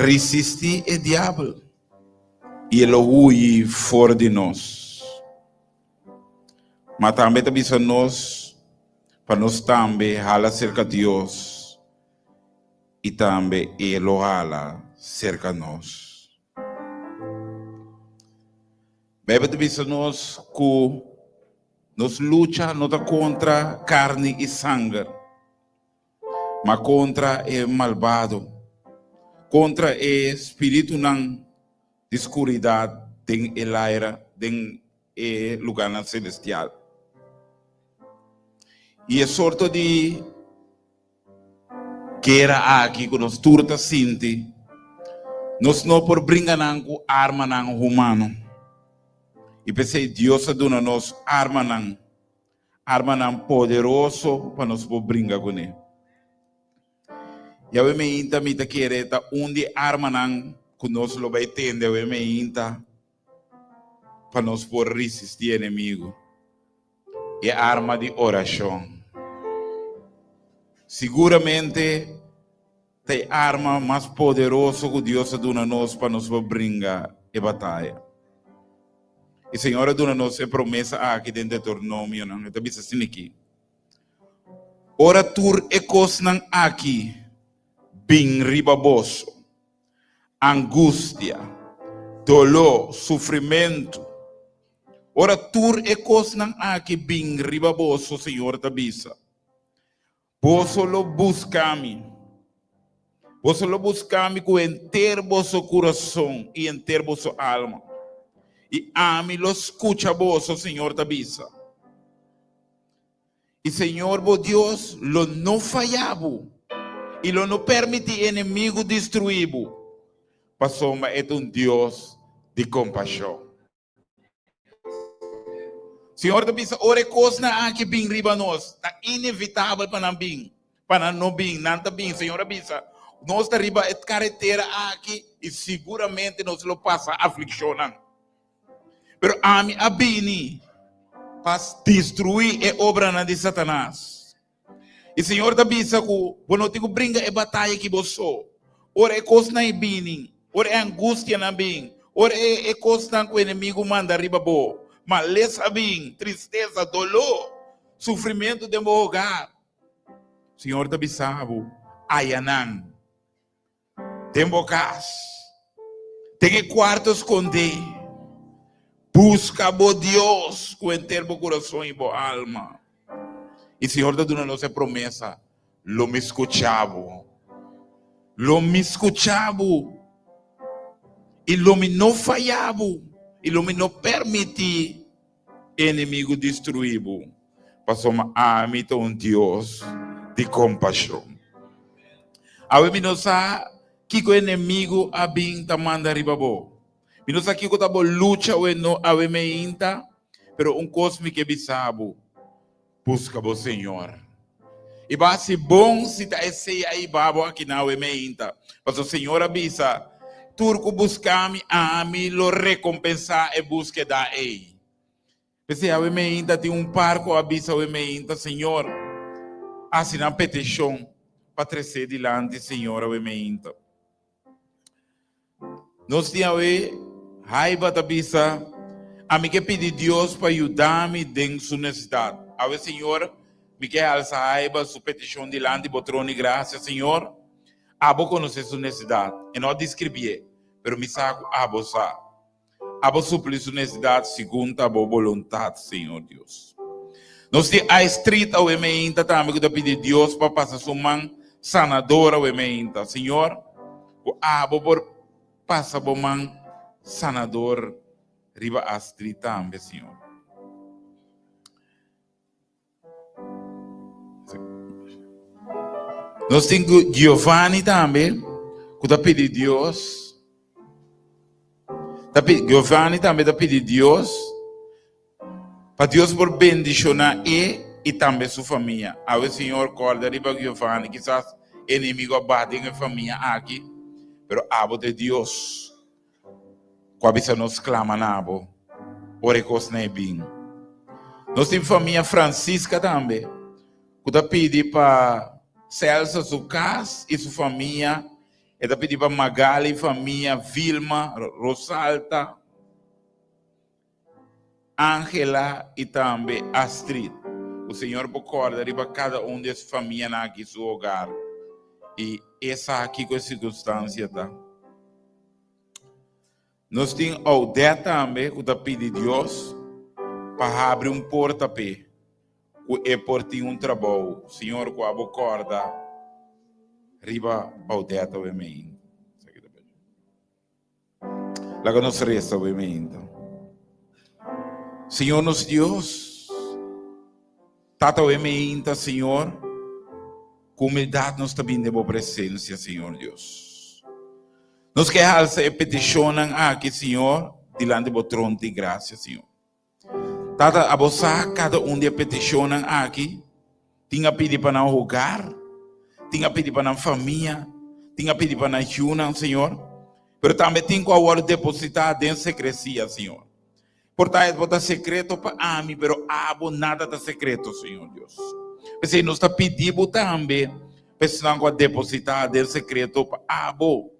risistí e diabel i e lo hui for di nos. Ma tambe e ta bisa nos pa nos tambe hala serka Dios i tambe e lo hala serka nos. Beibel ta bisa nos ku nos lucha no ta kontra karni i sanger, ma kontra e malbado, kontra e spiritunan di skuridat den e laira, den e lugarnan selestial. I e sorto di Guera aki ku nos tur ta sinti, nos no por bringa nan ku armanan humano. I p'esei Dios a duna nos armanan, armanan poderoso pa nos por bringa kuné. Yahweh meinta mi ta kere ta un di e armanan ku nos lo bai tende awe meinta pa nos por risistí enemigu. E arma di orashon. Siguramente ta e arma mas poderoso ku Dios a duna nos pa nos por bringa e bataya. E Señor a duna nos e promesa aki den Deuteronomionan. E ta bisa asina aki, Ora tur e kosnan aki bin riba boso, angustia, doló, sufrimentu, Ora tur e kosnan aki bin riba boso, Señor ta bisa, boso lo buska mi. Boso lo buska mi ku henter boso kurason i henter boso alma. I ami lo skucha boso, Señor ta bisa. I Señor bo Dios lo no faya bo i lo no permití enemigu destruí bo, pasobra e ta un Dios di kompashon. Señor ta bisa, ora e kosnan aki bin riba nos, ta inevitabel pa nan bin, pa nan no bin, nan ta bin. Señor a bisa, nos ta riba e karetera aki i siguramente nos lo pasa aflikshonnan. Pero ami a bini pa destruí e obranan di Satanas. I Señor ta bisa ku bo no tin ku bringa e bataya ki bo so. Ora e kosnan ei bini, ora e angustianan bin, ora e e kosnan ku enemigu manda riba bo, malesa bin, tristesa, doló, sufrimentu den bo hogar, Señor ta bisa bo, Ayanan. Den bo kas, den e kuarto skondé, buska bo Dios ku henter bo kurason i bo alma. I Señor ta duna nos e promesa, Lo mi skucha bo. Lo mi skucha bo i lo mi no faya bo i lo mi no permití enemigu destruí bo, pasobra ami ta un Dios di kompashon. Awe mi no sa kiko enemigu a bin ta manda riba bo. Mi no sa kiko ta bo lucha awe no awe meinta, pero un kos mi ke bisa bo, buska bo Señor. I bo hasi bon si ta esei a hiba bo aki na awe meinta, pasobra Señor a bisa, Tur ku buska mi, ami lo rekompensá e búskeda ei. P'esei awe meinta tin un par ku a bisa awe meinta, Señor, hasi nan petishon pa tres'é dilanti Señor awe meinta. Nos tin awe, Haiba ta bisa, Ami ke pidi Dios pa yuda mi den su nesesidat. Awe, Señor, mi ke alsa Haiba su petishon dilanti bo trono di grasia, Señor. Abo konosé su nesesidat. E no a deskribié, pero mi sa ku abo sa. Abo supli su nesesidat segun ta bo boluntat, Señor Dios. Nos tin I Street awe meinta tambe ku ta pidi Dios pa pasa su man sanador awe meinta. Señor, ku abo por pasa bo man sanador riba A Street tambe, Señor. Nos tin ku Giovanni tambe ku ta pidi Dios. Ta pidi, Giovanni tambe ta pidi Dios pa Dios por bendiciona e y tambe su famia. Awe Señor corda riba Giovanni, quizás enemigo a bati en e famia aki, pero abo te Dios. Ku a bisa nos klama na bo ora e kosnan e bin. Nos tin famia Francisca tambe ku ta pidi pa Celso su kas i su famia. E ta pidi pa Magali famia, Vilma, Rosalta, Angela i tambe Astrid. Ku Señor por kòrda riba kada un di es famianan aki su hogar i e sa kiko e sirkunstansia ta. Nos tin Audette tambe ku ta pidi Dios pa habri un porta p'e ku e por tin un trabou. Señor ku abo kòrda riba Audette awe meinta. Laga nos resa awe meinta. Señor nos Dios, Tata awe meinta, Señor, ku humildad nos ta bin den bo presencia, Señor Dios. Nos ke halsa e petishonnan aki, Señor, dilanti bo tron di grasia, Señor. Tata, abo sa kada un di e petishonnan aki tin a pidi pa nan hogar, tin a pidi pa nan famia, tin a pidi pa nan yunan, Señor. Pero tambe tin ku a wòrdu depositá den sekresia, Señor. Por ta e bo ta sekreto pa ami, pero abo nada ta sekreto, Señor Dios. P'esei nos ta pidi bo tambe pa esnan ku a depositá den sekreto pa abo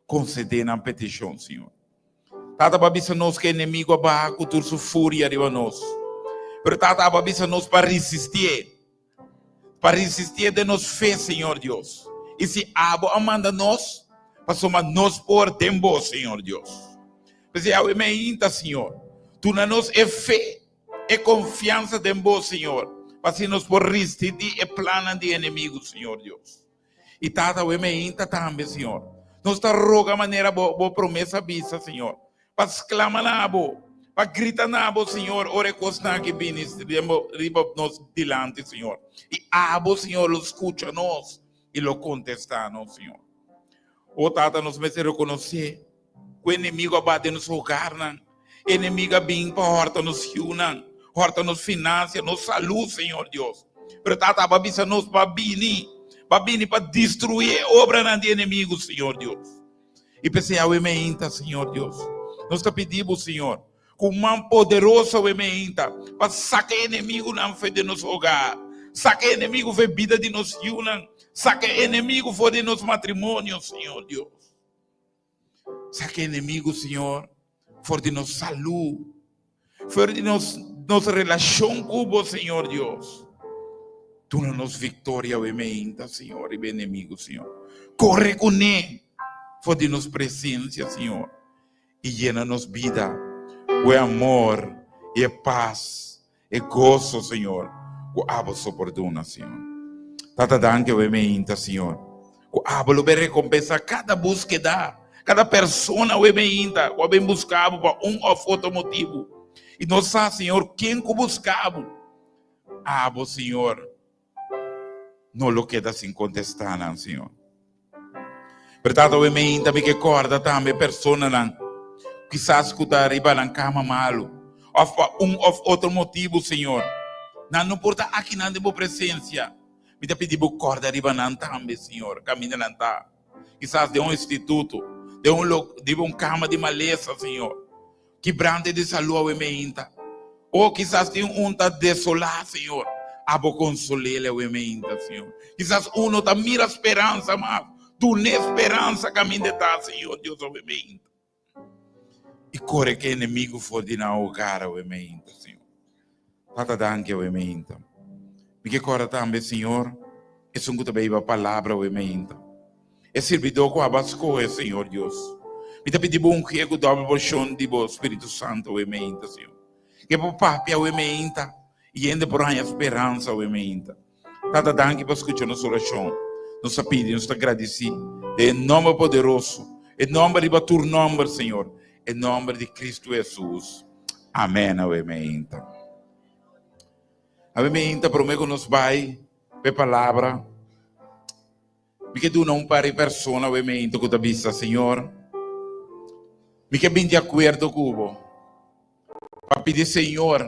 konsedé nan petishon, Señor. Tata bo a bisa nos ku e enemigu a baha ku tur su furia riba nos. Pero Tata abo a bisa nos pa risistié. Pa risistié den nos fe, Señor Dios. I si abo a manda nos, pasobra nos por den bo, Señor Dios. P'esei awe meinta, Señor, duna nos e fe, e konfiansa den bo, Señor, pa asina nos por ristidí e plannan di e enemigu, Señor Dios. I Tata, awe meinta tambe, Señor, nos ta roga manera bo, bo promesa bisa, Señor, pa sklama na bo, pa grita na bo, Señor, ora e kosnan aki bini riba nos dilanti, Señor. I abo, Señor, lo skucha nos i lo kontestá nos, Señor. O Tata, nos mester rekonosé ku enemigo a bati nos hogarnan, enemigo a bin pa hòrta nos yiunan, hòrta nos finansia, nos salú, Señor Dios. Pero Tata, abo a bisa nos pa bini, pa bini pa destruí e obranan di enemigo, Señor Dios. I p'esei awe meinta, Señor Dios, nos ta pidi bo, Señor, Ku man poderoso awe meinta pa saka e enemigunan for di nos hogar, saka e enemigu for e bida di nos yunan, saka e enemigu for di nos matrimonio, Señor Dios. Saka e enemigu, Señor, for di nos salú, for di nos, nos relashon ku bo, Señor Dios. Duna nos viktoria awe meinta, Señor, riba e enemigu, Señor. Kore kuné for di nos presensia, Señor. i yena nos bida ku e amor i e pas, e goso, Señor, ku abo so por duna, Señor. Tata, danki awe meinta, Señor, ku abo lo bin rekompensá kada búskeda, kada persona awe meinta ku a bin buska bo pa un òf otro motibu. I nos sa, Señor, ken ku buska bo, abo, Señor, no lo keda sin kontestá nan, Señor. Pero Tata, awe meinta mi ke kòrda tambe personanan kisas ku ta riba nan kama malu, òf pa un òf otro motibu, Señor, nan no por ta akinan den bo presensia. Mi ta pidi bo kòrda riba nan tambe, Señor, kaminda nan ta. Kisas den un instituto, den un lo, riba un kama di malesa, Señor. Kibrante di salú awe meinta. O kisas tin un ta desolá, Señor. Abo konsol'el awe meinta, Señor. Kisas un no ta mira speransa mas. Dun'é speransa kaminda e ta, Señor Dios, awe meinta. I kore ku e enemigu for di nan hogar awe meinta, Señor. Tata danki awe meinta. Mi ke kòrda tambe, Señor, esun ku ta beiba palabra awe meinta. E sirbidó ku abo a skohe, Señor Dios. Mi ta pidi Bo ungié ku dòbel porshon di Bo Spiritu Santu awe meinta, Señor. Ke Bo papia awe meinta. I hende por haña speransa awe meinta. Tata danki pa skucha nos orashon. Nos ta pidi, nos ta gradisí den e nòmber poderoso, e nòmber riba tur nòmber, Señor, e nòmber di Kristu Hesus. Amèn awe meinta. Awe meinta promé ku nos bai pa e palabra, mi ke duna un par di persona awe meinta ku ta bisa, Señor, mi ke bin di akuerdo ku bo pa pidi Señor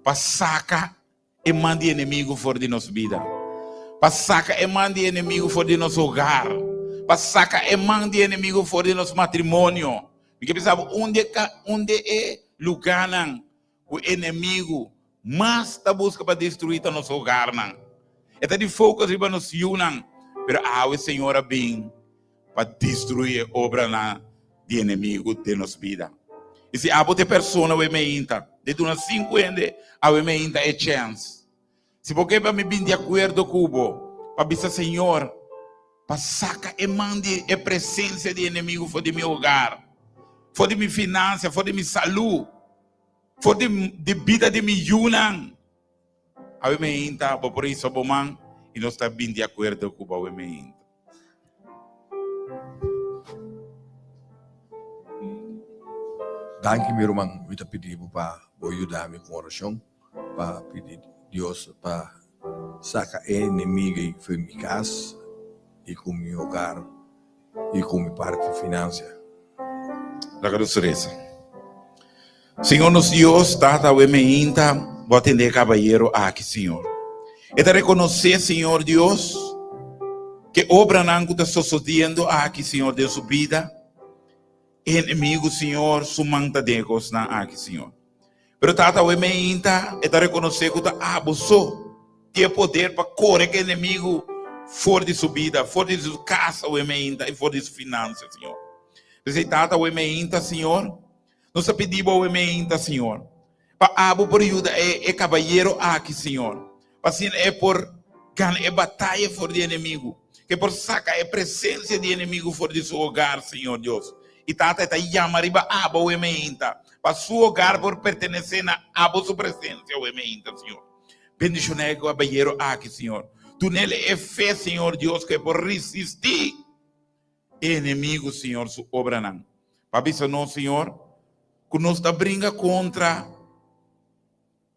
pa saka e man di enemigu for di nos bida, pa saka e man di enemigu for di nos hogar, pa saka e man di enemigu for di nos matrimonio. Mi ke bisa bo, un di e ka, un di e lugánan ku enemigu mas ta buska pa destruí ta nos hogarnan. E ta di focus riba nos yunan, pero awe Señor a bin pa destruí e obranan di enemigu den nos bida. I si abo ta e persona awe meinta, di duna sinku hende awe meinta e chèns. Si bo ke pa mi bin di akuerdo ku bo, pa bisa Señor, pa saka e man di e presensia di enemigu for di mi hogar, for di mi finansia, for di mi salú, for di di bida di mi yunan. Awe meinta bo por hisa bo man i nos ta bin di akuerdo ku bo awe meinta. Danki mi ruman, mi ta pidi bo pa bo yuda mi ku orashon pa pidi Dios pa saka e enemigo ei for mi kas i ku mi hogar i ku mi parti finansia. Laga nos resa. Señor nos Dios, Tata awe meinta bo a tende e kabayero aki, Señor. E ta rekonosé, Señor Dios, ke obranan ku ta sosodiendo aki, Señor, den su bida. E enemigu, Señor, su man ta den e kosnan aki, Señor. Pero Tata awe meinta e ta rekonosé ku ta abo so tin e poder pa kore ku e enemigu for di su bida, for di su kas awe meinta i for di su finansa, Señor. P'esei, Tata awe meinta, Señor, Nos ta pidi bo awe meinta, Señor, pa abo por yuda e e kabayero aki, Señor, pa asina e por gana e bataya for di enemigu, ke por saka e presensia di enemigu for di su hogar, Señor Dios. I Tata, e ta yama riba abo awe meinta, pa su hogar por pertenesé na abo su presensia awe meinta, Señor. Bendishoná e kabayero aki, Señor. Dun'el e fe, Señor Dios, ku e por risistí E enemigu, Señor, su obranan. Pa bisa nos, Señor, ku nos ta bringa kontra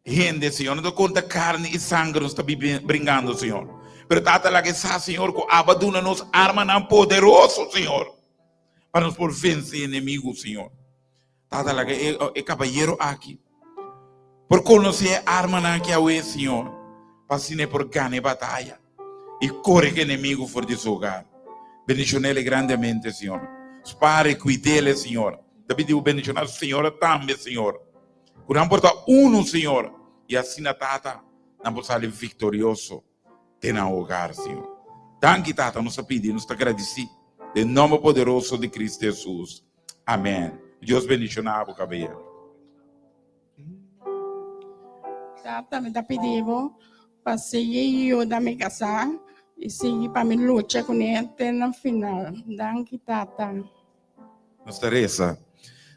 hende, Señor, no ta kontra karni i sanger nos ta bringando, Señor. Pero Tata, laga e sa, Señor, ku Abo a duna nos armanan poderoso, Señor, pa nos por vense e enemigu, Señor. Tata, laga e, e kabayero aki por konosé e armanan aki awe, Señor, pa asina e por gana e bataya i kore ku enemigu for di su hogar. Bendishon'é grandemente, Señor. Spar i kuid'é, Señor. Ta pidi bo bendishoná su señora tambe, Señor. Ku nan por ta unu, Señor, i asina, Tata, nan por sali viktorioso. den nan hogar, Señor. Danki, Tata, nos ta pidi, nos ta gradisí den nomber poderoso di Cristo Hesus. Amén. Dios bendiciona bo, caballero. Tata, mi ta pidi bo pa sigui yuda mi kasá i sigui pa mi lucha kuné te na final. Danki, Tata. Nos ta resa.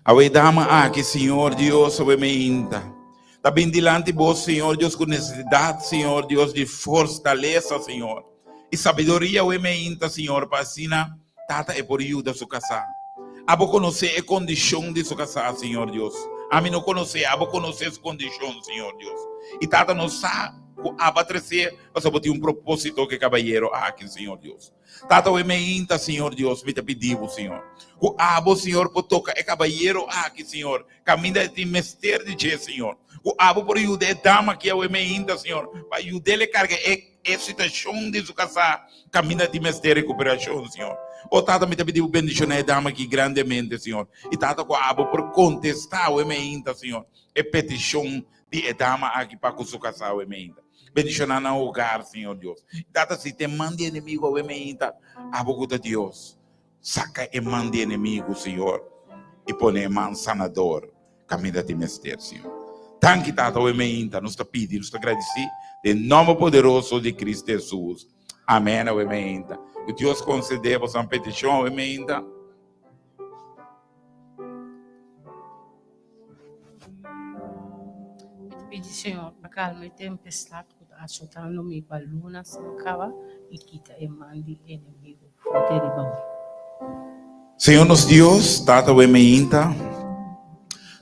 Awe dama aki, Señor Dios, awe meinta. Ta bin dilanti bo, Señor Dios, ku nesesidat, Señor Dios, di fortalesa, Señor. I sabiduria awe meinta, Señor, pa asina Tata e por yuda su kasá. Abo konosé e kondishon di su kasá, Señor Dios. Ami no konosé, abo konosé su kondishon, Señor Dios. I Tata nos sa ku abo a tresé pasobra bo tin un propósito ku e kabayero aki, Señor Dios. Tata awe meinta, Señor Dios, mi ta pidi bo, Señor, ku abo, Señor, por toka e kabayero aki, Señor, kaminda e tin mester di dje, Señor. Ku abo por yuda e dama aki awe meinta, Señor, pa yud'el e karga e e situashon di su kasá, kaminda e tin mester rekuperashon, Señor. O Tata, mi ta pidi bo bendishoná e dama aki grandemente, Señor. I Tata, ku abo por kontestá awe meinta, Señor, e petishon di e dama aki pa ku su kasá awe meinta. Bendishoná nan hogar, Señor Dios. Tata, si tin man di enemigo awe meinta, abo ku ta Dios, saka e man di enemigo, Señor, i pone e man sanador kaminda tin mester, Señor. Danki, Tata, awe meinta nos ta pidi, nos ta gradisí den nomber poderoso di Cristo Hesus. Amén, awe meinta. Ku Dios konsede boso petishon awe meinta. pidi Señor pa kalma e tempestat ku ta asotando mi pa lunanan kaba i kita e man di enemigu for di riba mi. Señor nos Dios, Tata awe meinta,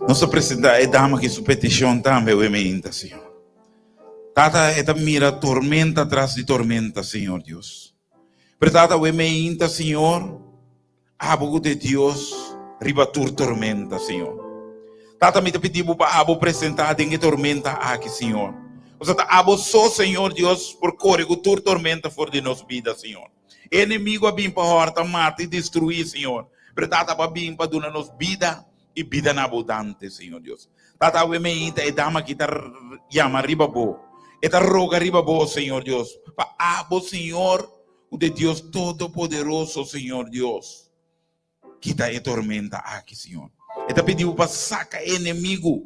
nos ta presenta e dama aki su peticion tambe awe meinta, Señor. Tata, e ta mira tormenta tras di tormenta, Señor Dios. Pero Tata, awe meinta, Señor, Abo ku ta e Dios riba tur tormenta, Señor. Tata, mi ta pidi Bo pa Abo presentá den e tormenta aki, Señor. Pasobra ta Abo so, Señor Dios, por kore ku tur tormenta for di nos bida, Señor. E enemigo a bin pa hòrta, mata i destruí, Señor. Pero Tata, Abo a bin pa duna nos bida i bida na abundante, Señor Dios. Tata, awe meinta e dama aki ta yama riba Bo. E ta roga riba Bo, Señor Dios, pa Abo, Señor, Ku ta e Dios Todopoderoso, Señor Dios, kita e tormenta aki, Señor. E ta pidi bo pa saka e enemigu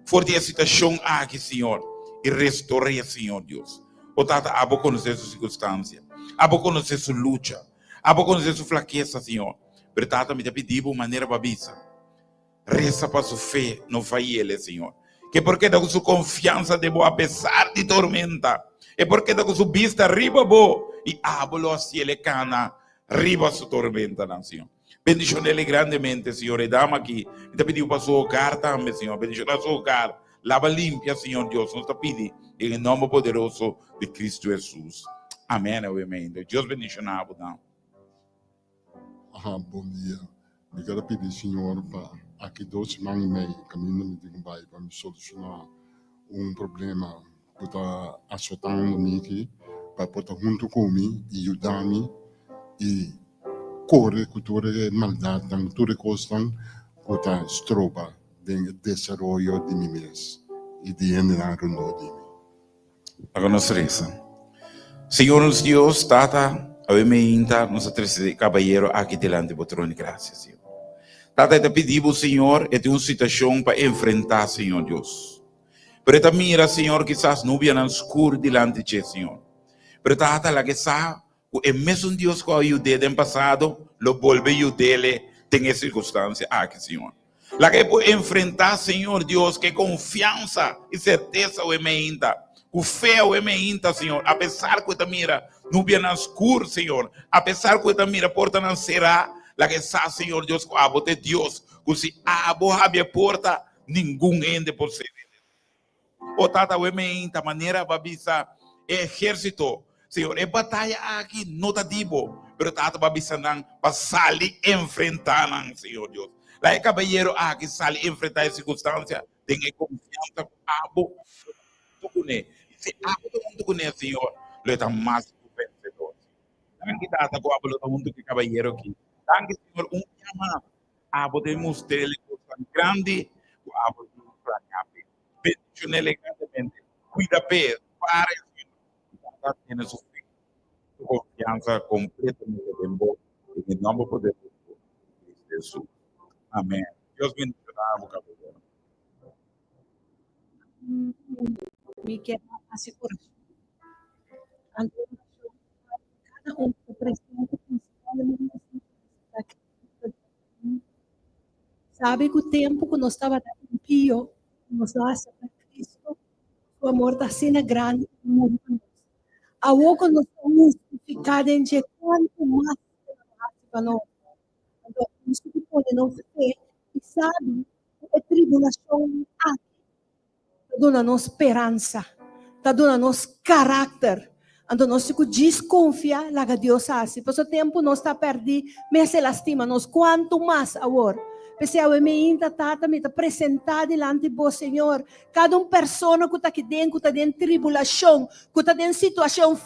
for di e situashon aki, Señor, i restor'é, Señor Dios. O Tata, abo konosé su sirkunstansia, abo konosé su lucha, abo konosé su flakesa, Señor. Pero Tata, mi ta pidi bo manera bo a bisa. Resa pa su fe no fayele, Señor. Ke por keda ku su konfiansa den bo apesar di tormenta. E por keda ku su bista riba bo i abo lo hasiel e kana riba su tormentanan, Señor. Bendishon'el grandemente, Señor. E dama aki, mi ta pidi bo pa su hogar tambe, Señor. Bendishona su hogar. Laba limpia, Señor Dios. Nos ta pidi den e nomber poderoso di Cristo Jesus. Amen. Amen. Dios bendishona bo, dama. Aha, bon dia. Mi ker a pidi Señor pa aki dos siman i mei kaminda mi tin ku bai pa mi solushoná un problema ku ta asotando mi aki, pa por ta huntu ku mi i yuda mi i kore ku tur e maldatnan, tur e kosnan ku ta stroba den e desaroyo di mi mes i di hendenan rondó di mi. Laga nos resa. Señor nos Dios, Tata, awe meinta nos a trese e kabayero aki dilanti bo trono di grasia, Señor. Tata, e ta pidi bo, Señor, e tin un situashon pa enfrentá, Señor Dios. Pero e ta mira, Señor, kisas nubianan skur dilanti dje, Señor. Pero Tata, laga e sa ku e mesun Dios ku a yud'é den pasado lo bolbe yud'é den e sirkunstansia aki, Señor. Laga e por enfrentá, Señor Dios, ku e konfiansa i sertesa awe meinta, ku fe awe meinta, Señor, apesar ku e ta mira nubianan skur, Señor, apesar ku e ta mira portanan será, laga e sa, Señor Dios, ku abo ta e Dios, ku si abo habri e porta, ningun hende por sera. O Tata, awe meinta, manera bo a bisa e ehérsito, Señor, e bataya aki no ta di bo, pero Tata, bo a bisa nan pa sali enfrentá nan, Señor Dios. Laga e kabayero aki sali enfrentá e sirkunstansia den e konfiansa ku abo ta huntu kuné. I si abo ta huntu kuné, Señor, lo e ta mas ku vensedor, Señor. Danki, Tata, ku abo lo ta huntu ku e kabayero aki. Danki, Señor, un bia mas. Abo ta mustr'el e kosnan grandi ku abo tin planeá p'e. Bendishon'el grandemente. Kuida p'e, para e Señor. I tata tene su fe, su konfiansa kompletamente den bo, den e nòmber poderoso di Cristo Hesus. Amèn. Dios bendishoná bo, kabayero. Mi kier a hasi orashon. Anto orashon pa kada un ku ta presente, principalmente esnan ku ta aki. Sabi ku tempu ku nos tabata impio, nos no a aseptá Kristu, su amor ta asina grandi ku el a muri pa nos. Awor ku nos ta hustifiká den dje, kuantu mas el a hasi pa nos? Anto, nos tin ku pone nos fe i sabi ku e tribulashonnan aki ta duna nos speransa, ta duna nos karakter. Anto nos tin ku djis konfia laga Dios hasi. Pasobra tempu nos ta pèrdí, mester el a stima nos. Kuantu mas awor? P'esei awe mi inta, Tata, mi ta presentá dilanti Bo, Señor, kada un persona ku ta aki den, ku ta den tribulashon, ku ta den situashon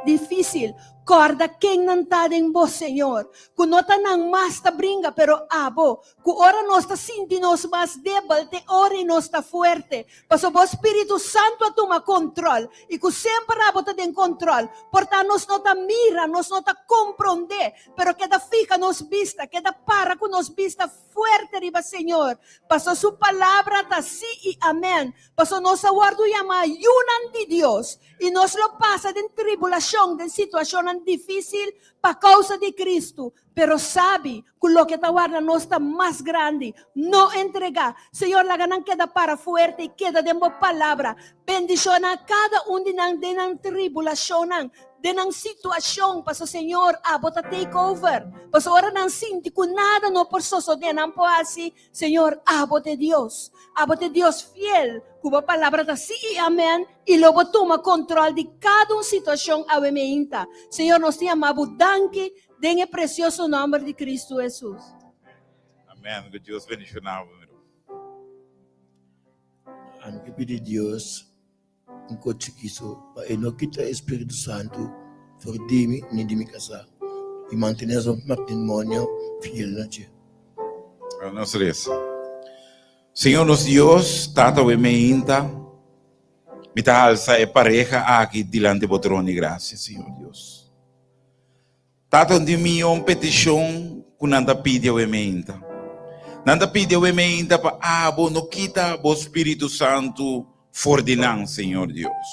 difísil. Kòrda ken nan ta den Bo, Señor, ku no ta nan mas ta bringa, pero Abo, Ku ora nos ta sinti nos mas debel, te ora i nos ta fuerte. Pasobra bo spiritu santu a tuma kontrol, i ku semper abo ta den kontrol. Por ta nos no ta mira, nos no ta komprondé, pero keda fija nos bista, keda para ku nos bista. fuerte riba Señor, paso su palabra ta sí i amèn. Paso nos a wòrdu yamá yunan di Dios, i nos lo pasa den tribulashon, den situashonnan difísil pa kousa di Kristu. Pero sabi ku loke ta warda nos ta mas grandi. No entregá. Señor, laga nan keda para fuerte i keda den bo palabra. Bendishoná kada un di nan den nan tribulashonnan, den nan situashon, paso Señor, abo ta take over. Paso ora nan sinti ku nada no por sosodé, nan por hasi, Señor, abo ta e Dios. Abo ta e Dios fiel, ku bo palabra ta sí i amèn, i lo bo tuma kontròl di kada un situashon awe meinta. Señor, nos ta yama bo danki Den e precioso nomber di Cristo Jesus. Amen. Ku Dios bendiciona bo, mi ruman. Ami ke pidi Dios un kos chikiso pa e no kita e Spiritu Santu for di mi ni di mi kasá i mantené nos matrimonio fiel na dje. Nos resa. Señor nos Dios, Tata we meinta, mi ta alsa e pareha aki dilanti bo trono di gracia, Señor Dios. Tata un di mi un petishon ku nan ta pidi awe meinta. Nan ta pidi awe meinta pa abo no kita bo Spiritu Santu for di nan, Señor Dios.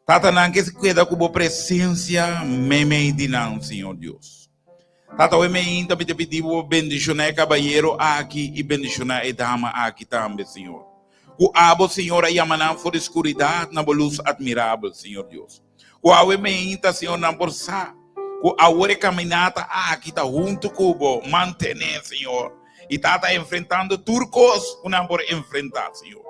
Tata nan ke keda ku bo presensia meimei di nan, Señor Dios. Tata awe meinta mi ta pidi bo bendishoná e kabayero aki i bendishoná e dama aki tambe, Señor. Ku abo, Señor, a yama nan for di skuridat na bo lus atmirabel, Señor Dios. Ku awe meinta, Señor, nan por sa ku awor e kaminata aki ta huntu ku bo. Mantené, Señor. I Tata enfrentando tur kos ku nan por enfrentá, Señor.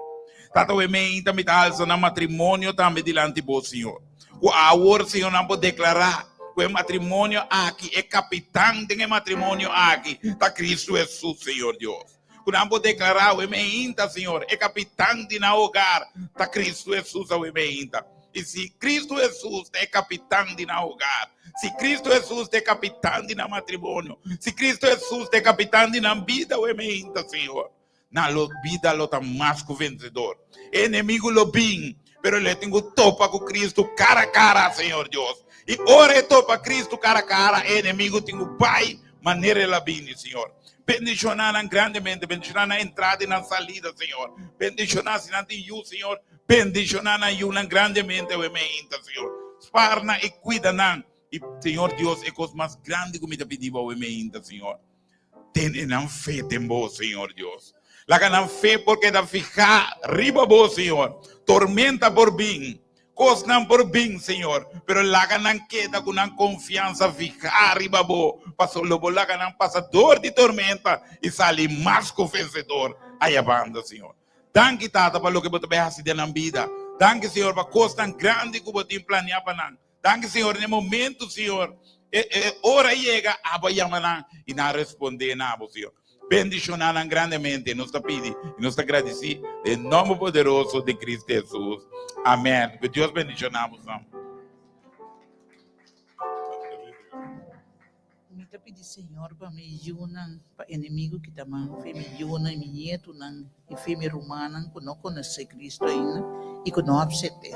Tata, awe meinta mi ta alsa nan matrimonio tambe dilanti bo, Señor. Ku awor, Señor, nan por deklará ku e matrimonio aki, e kapitan den e matrimonio aki ta Kristu Hesus, Señor Dios. Ku nan por deklará awe meinta, Señor, e kapitan di nan hogar ta Kristu Hesus awe meinta. I si Kristu Hesus ta e kapitan di nan hogar, si Kristu Hesus ta e kapitan di nan matrimonio, si Kristu Hesus ta e kapitan di nan bida, awe meinta, Señor, nan lo bida lo ta mas ku vensedor. E enemigu lo bin, pero lo e tin ku topa ku Kristu kara kara, Señor Dios. I ora e topa Kristu kara kara, e enemigu tin ku bai manera el a bini, Señor. Bendishoná nan grandemente, bendishoná nan entrada i nan salida, Señor. Bendishoná si nan tin yu, Señor. Bendishoná nan yunan grandemente awe meinta, Señor. Spar nan i kuida nan. I, Señor Dios, e kos mas grandi ku mi ta pidi bo awe meinta, Señor, tene nan fe den bo, Señor Dios. Laga nan fe por keda fihá riba bo, Señor. Tormenta por bin, kosnan por bin, Señor, pero laga nan keda ku nan konfiansa fihá riba bo, pasobra lo bo laga nan pasa dor di tormenta i sali mas ku vensedor aya banda, Señor. Danki, Tata, pa loke bo ta bai hasi den nan bida. Danki, Señor, pa kosnan grandi ku bo tin planiá pa nan. Danki, Señor, na e momentu, Señor, e e ora yega, abo a yama nan i nan a respondé na abo, Señor. Bendishoná nan grandemente, nos ta pidi i nos ta gradisí den nòmber poderoso di Cristo Hesus. Amèn. Ku Dios bendishoná boso. Mi ta pidi Señor pa mi yunan, pa enemigu kita man fe mi yunan i mi nietunan i fe mi rumannan ku no konosé Cristo ainda i ku no apsept'é,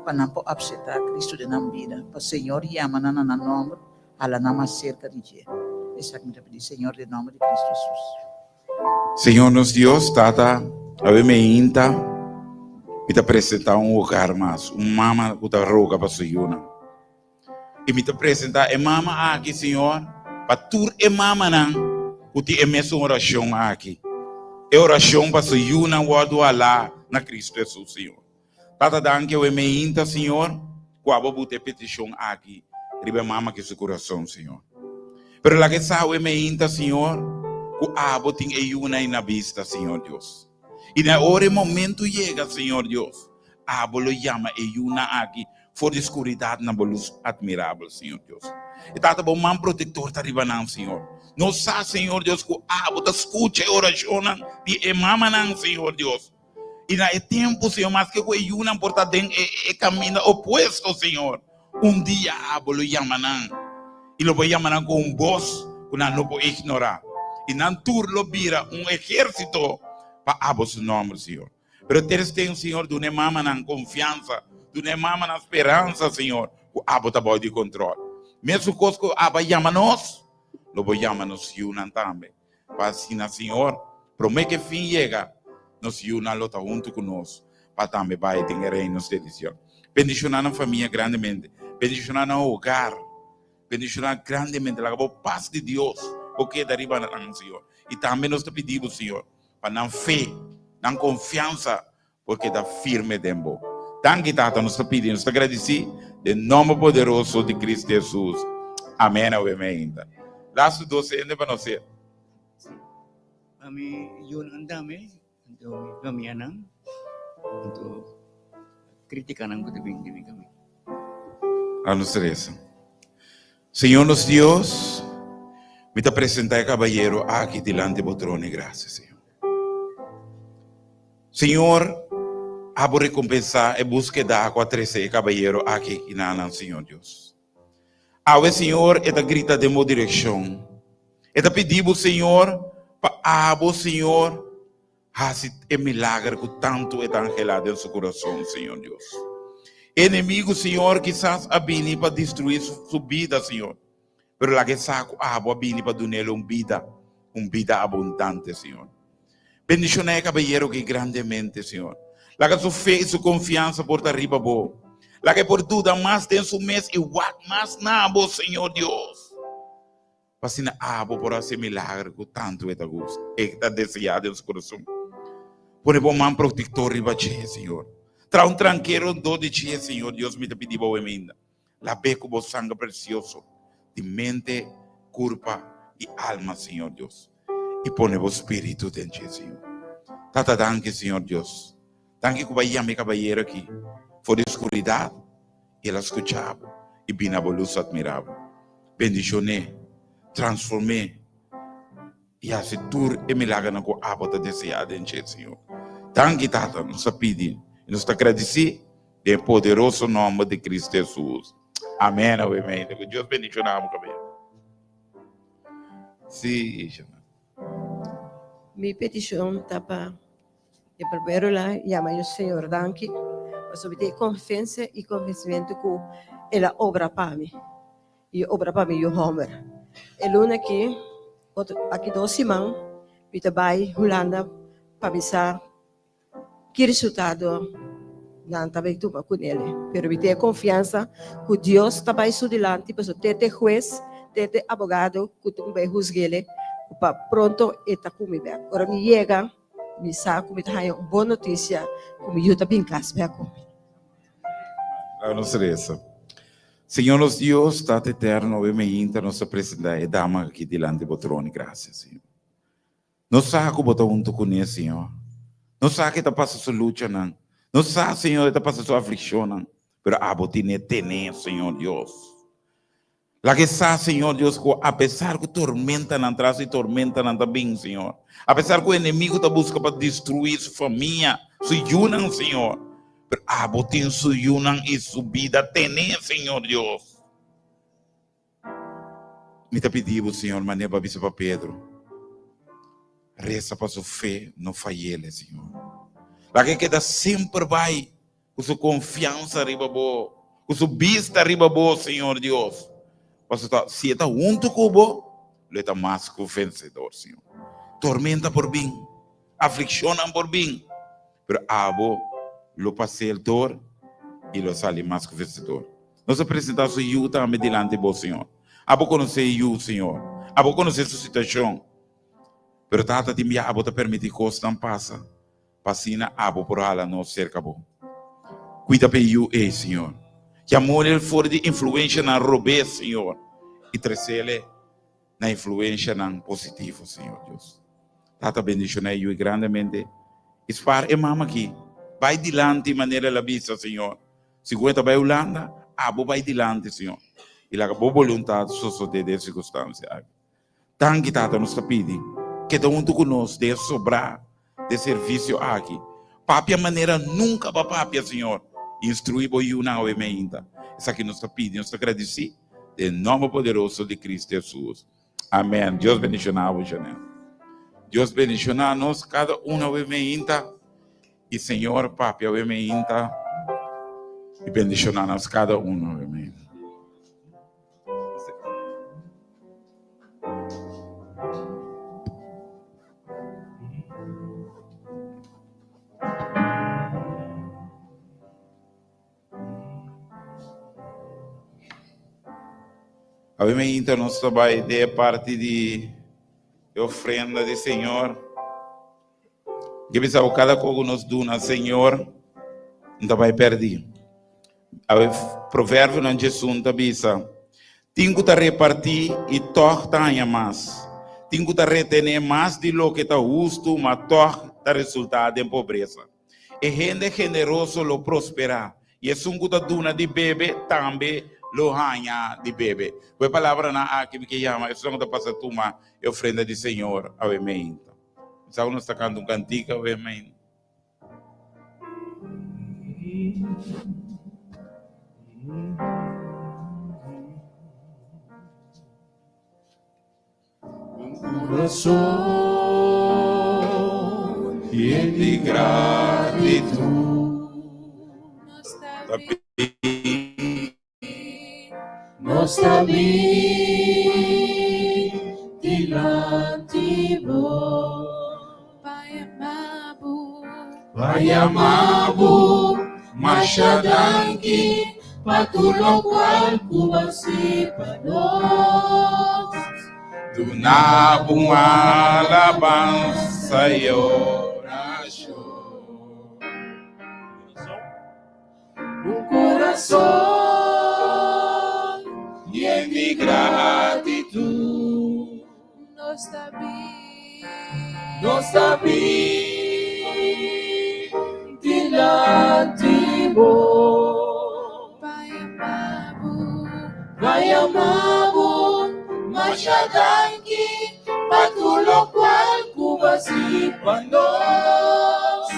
pa nan por apseptá Cristo den nan bida, pa Señor yama nan na nan nòmber, hala nan mas serka di dje. Esaki mi ta pidi Señor den nòmber di Cristo Hesus. Señor nos Dios, Tata, awe meinta mi ta presentá un hogar mas, un mama ku ta roga pa su yunan. I mi ta presentá e mama aki, Señor, pa tur e mamanan ku tin e mesun orashon aki. E orashon pa su yunan wòrdu halá na Kristu Hesus, Señor. Tata, danki awe meinta, Señor, ku abo buta e petishon aki riba e mama aki su kurason, Señor. Pero laga e sa awe meinta, Señor, ku abo tin e yunan ei na bista, Señor Dios. I na ora e momentu yega, Señor Dios, abo lo yama e yunan aki for di skuridat na bo lus atmirabel, Señor Dios. E Tata, bo man protektor ta riba nan, Señor. Nos sa, Señor Dios, ku abo ta skucha e orashonnan di e mamanan, Señor Dios. I na e tempu, Señor, maske ku e yunan por ta den e kaminda opuesto, Señor, un dia abo lo yama nan, i lo bo yama nan ku un bos ku nan no por ignorá. I nan tur lo bira un ehérsito pa abo su nòmber, Señor. Pero tersten, Señor, duna e mamanan konfiansa, duna e mamanan speransa, Señor, ku abo ta bou di kontrol. Mesun kos ku abo a yama nos, lo bo yama nos yunan tambe. Pa asina, Señor, promé ku e fin yega, nos yunan lo ta huntu ku nos pa tambe bai den e Reino Celestial. Bendishoná nan famia grandemente. Bendishoná nan hogar. Bendishoná grandemente. Laga bo pas di Dios bo keda riba nan, Señor. I tambe nos ta pidi bo, Señor, pa nan fe, nan konfiansa por keda firme den bo. Danki, Tata, nos ta pidi, nos ta gradisí den nòmber poderoso di Cristo Hesus. Amèn. Awe meinta. Lastu dos hende pa nos ser. Pa mi yunan tambe, anto mi famianan, anto kritikanan ku ta bin di mi kaminda. A nos resa. Señor nos Dios, mi ta presentá e kabayero aki dilanti bo trono di grasia, Señor. Señor, abo rekompensá e búskeda ku a trese e kabayero aki kinanan, Señor Dios. Awe, Señor, e ta grita den bo direkshon. E ta pidi bo, Señor, pa abo, Señor, hasi e milager ku tantu e ta anhelá den su kurason, Señor Dios. E enemigu, Señor, kisas a bini pa destruí su bida, Señor. Pero laga e sa ku abo a bini pa dun'el un bida, un bida abundante, Señor. Bendishoná e kabayero aki grandemente, Señor. Laga su fe i su konfiansa por ta riba bo. Laga e por duda mas den su mes i wak mas na bo, Señor Dios. Pa asina abo por hasi e milagro ku tantu e ta gusta, e ta deseá den su kurason. Pone bo man protektor riba dje, Señor. Traha un trankero rondó di dje, Señor Dios, mi ta pidi bo awe Lab'é ku bo sanger presioso di mente, kurpa i alma, Señor Dios. I pone bo spiritu den dje, Señor. Tata, danki, Señor Dios. Danki ku bo a yama e kabayero aki for di skuridat i el a skucha bo i bini na bo lus atmirabel. Bendishon'é, transform'é i hasi tur e milagernan ku abo ta deseá den dje, Señor. Danki, Tata, nos ta pidi i nos ta gradisí. Den poderoso nomber di Cristo Jesus. Amen. Amen. Ku Dios bendiciona bo cabello. Sí, Shana. Mi peticion ta pa e primero la yama yo Señor danki pasobra mi tin e confiansa y convencimento cu el a obra pa mi y e obra pa mi yu homber. E luna aki, otro aki dos siman mi ta bay Hulanda pa mi sa Ki resultado nan ta bay tuma cu nele? Pero mi tin e confiansa cu Dios ta bay su dilanti pasobra te te hues, te te abogado cu tin cu bay huzguele cu pa pronto e ta cu mi bek. Ora mi yega mi sa cu mi ta haya un bon noticia cu mi yu ta bin cas bek cu mi. Laga nos resa. Señor nos Dios, Tata Eterno, awe meinta nos ta presenta e dama aki dilanti bo trono di gracia, Señor. Nos sa ku bo ta huntu kuné, Señor. Nos sa ku e ta pasa su luchanan. Nos sa, Señor, e ta pasa su aflikshonnan. Pero abo tine tené, Señor Dios. Laga e sa, Señor Dios, ku apesar ku tormentanan tras di tormentanan ta bin, Señor, apesar ku enemigu ta buska pa destruí su famia, su yunan, Señor, pero abo tin su yunan i su bida tené, Señor Dios. Mi ta pidi bo, Señor, manera bo a bisa pa Pedro, resa pa su fe no fayele, Señor. Laga e keda semper bai ku su konfiansa riba bo, ku su bista riba bo, Señor Dios. Pasobra si e ta huntu ku bo, lo e ta mas ku vensedor, Señor. Tormenta por bin, aflikshonnan por bin, pero abo lo pas'é el dor i lo sali mas ku vensedor. Nos a presentá su yu tambe dilanti bo, Señor. Abo konosé e yu, Señor. Abo konosé su situashon. Pero Tata, tin bia abo ta permití kosnan pasa pa asina abo por hala nos serka bo. Kuida pa e yu ei, Señor. Yam'el el for di influenshanan robes, Señor, i tres'el na influenshanan positivo, Señor Dios. Tata bendiciona e yui grandemente y spaar e mama aki. Bay dilanti manera el a bisa, Señor. Si cu e ta bay Hulanda, abo bay dilanti, Señor. Y laga bo boluntad sosode den e circunstancia aki. Danki, Tata, nos ta pidi, keda hunto cu nos den e sobra den servicio aki. Papia manera nunca bo a papia, Señor. Instrui bo yunan awe meinta. Esaki nos ta pidi, nos ta gradici den nomber poderoso di Cristo Jesus. Amen. Dios bendiciona bo, Janel. Dios bendiciona nos cada uno awe meinta. Y Señor papia awe meinta y bendiciona nos cada uno awe meinta. Awe mainta nos ta bai den e parti di e ofrenda di Señor. Ke bisa ku kada kos ku nos duna Señor, no ta bai pèrdí. Awe Proverbionan djesun ta bisa, Tin ku ta repartí i tòg ta haña mas. Tin ku ta retené mas di loke ta hustu, ma tòg ta resultá den pobresa. E hende generoso lo prosperá, i esun ku ta duna di bebe tambe lo haña di bebe. Ku e palabranan aki mi ke yama esun ku ta pasa tuma e ofrenda di Señor awe meinta. Mi sa ku nos ta kanta un kantika awe meinta. Un kurason yen di gratitut Ta bin. Nos ta bin dilanti bo. Pa yama bo. Pa yama bo masha danki pa tur lokual ku bo a hasi pa nos. Duna bo un alabansa i orashon. Un kurason yen di gratitut. Nos ta bin. Nos ta bin dilanti bo. Pa yama bo. Pa yama bo masha danki pa tur lokual ku bo a hasi pa nos.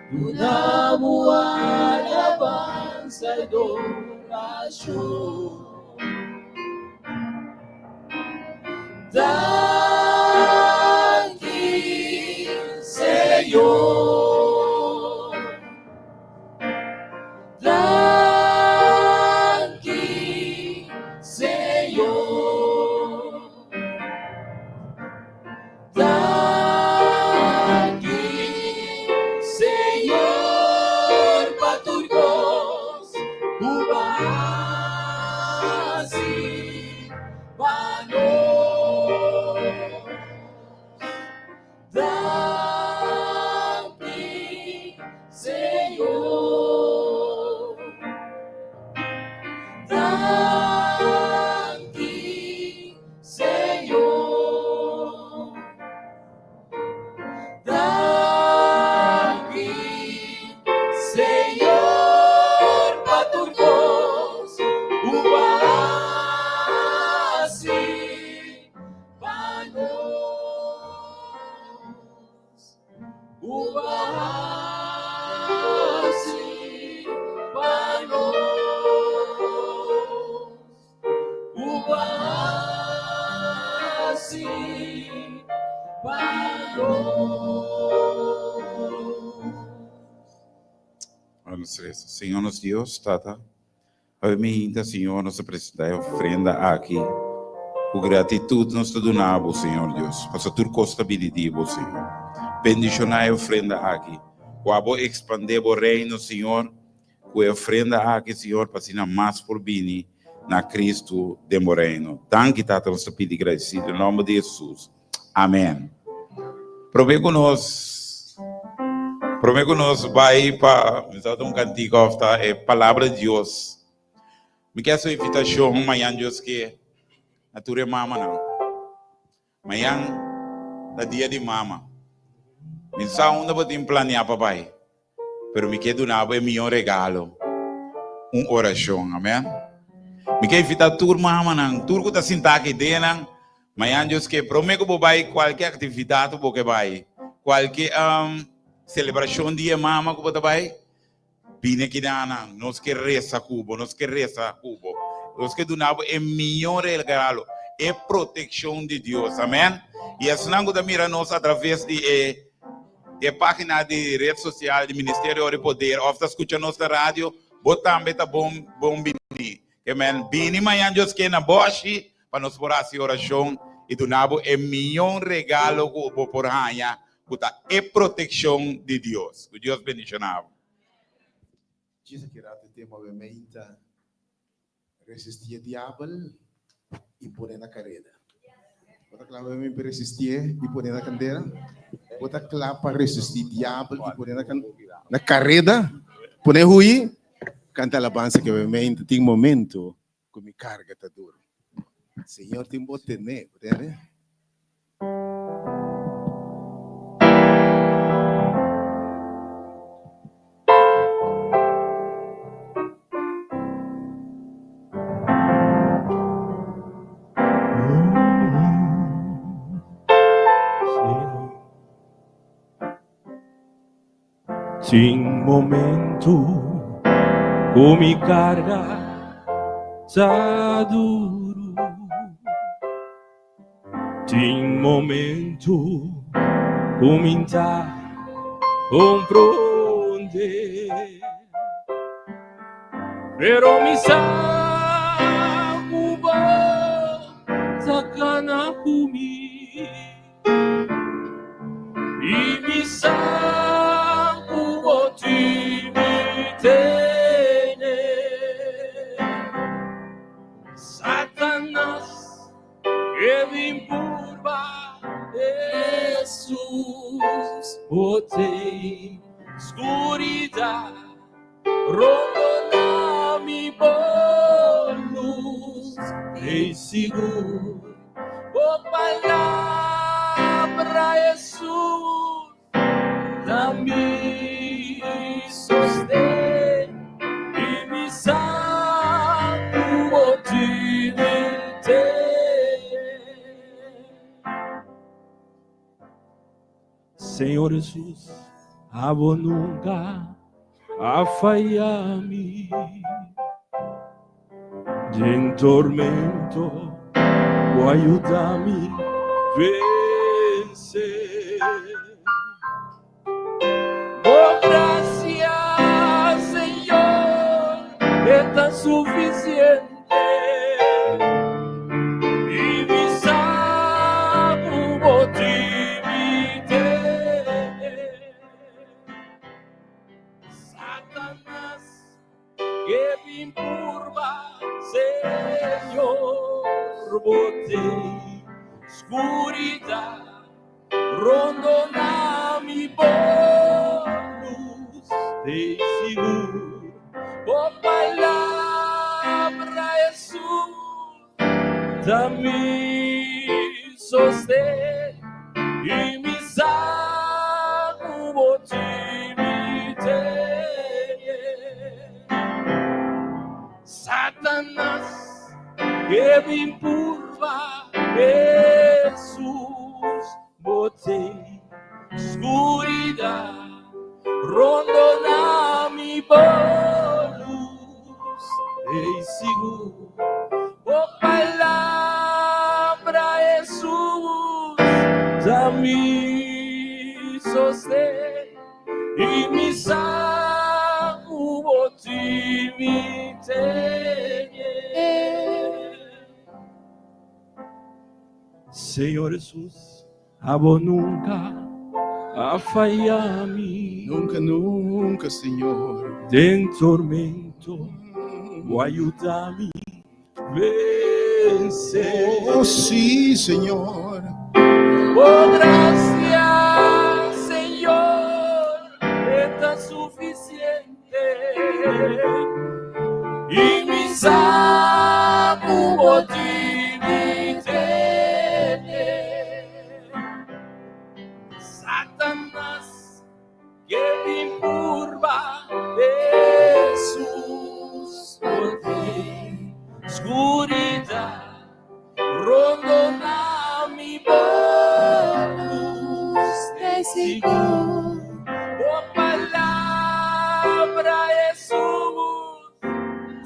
Duna bo alabansa i dorashon. Danki, Señor. Danki, Señor. Danki, Señor, pa tur kos ku bo a hasi pa nos. Danki, Señor. Danki, Señor. Danki, Señor, pa tur kos ku bo a hasi pa nos. Ku bo a hasi pa nos. Nos resa. Señor nos Dios, Tata, awe mihinta, Señor, nos ta presenta e ofrenda aki ku gratitud nos ta duna bo, Señor Dios, pasobra tur kos ta bini di bo, Señor. Bendishoná e ofrenda aki, ku abo ekspandé bo reino, Señor, Ku e ofrenda aki, Señor, pa asina mas por bini na Cristo den bo reino. Danki, Tata, nos ta pidi gradisido den nomber di Jesus. Amen. Prome ku nos, prome ku nos bai pa, mi sa ta un kantika of ta e palabra di Dios. Mi ke hasi un invitashon mañan Dios ke na tur e mamanan. Mañan ta dia di mama. Mi sa unda bo tin planea pa bai, pero mi ke duna bo e mihó regalo, un orashon. Amen. Mi ke invitá tur mamanan, tur ku ta sintá aki den nan, mañan Dios ke, promé ku bo bai kualke aktividat ku bo ke bai, kualke selebrashon di e mama ku bo ta bai, bini aki nan, nos ke resa ku bo, nos ke resa ku bo. Nos ke duna bo e mihó regalo, e protekshon di Dios. Amèn. I esnan ku ta mira nos atraves di e e página di ret sosial di Ministerio Ora i Poder òf ta skucha nos na radio, bo tambe ta bon bon biní. Amèn. Bini mañan Dios ke na bòshi pa nos por hasi orashon i duna bo e mihó regalo ku bo por haña ku ta e protekshon di Dios. Ku Dios bendishoná bo. Djis aki rato e tema obviamente resistí e diabel. i pone na kareda. Bo ta kla pa resistié i pone na kandela? Bo ta kla pa resistí diabel i pone na kareda? Pone hui? Kanta alabansa ke mente tin momento ku mi karga ta duru. Señor tin bo tené, bo tende? Tin momento ku mi karga ta duru. Tin momento ku mi ta kompronde. Pero mi sa ku bo ta kana ku mi. I mi sa ku bo tin mi tene. Satanas ke bin purba Jesus bo tei skuridat rondona mi bo lus ei sigur. Bo palabra, Hesus, ta mi sosten i mi sa ku bo tin mi tene. Señor Hesus, abo nunka a faya mi. Den tormento, bo a yuda mi vense. Bo gracia, Señor, e ta suficiente. I mi sa ku bo tin mi tene. Satanas ke bin purba, Señor, bo tei skuridat rondona mi bo lus tei sigur. Bo palabra, Hesus, ta mi sosten i mi sa ku bo tin mi tene. Satanas ke bin purba, Hesus, bo tei skuridat rondona mi bo lus ei sigur. Bo palabra, Hesus, ta mi sosten i mi sa ku bo tin mi tene. Señor Hesus, abo nunka a faya mi. Nunka, nunka, Señor. Den tormento, bo a yuda mi vense. Oh, sí, Señor. Bo gracia, Señor, e ta suficiente. I mi sa ku bo tin mi tene. Satanas ke bin purba, Hesus bo tin skuridat rondona mi bo lus te sigur. Bo palabra, Hesus,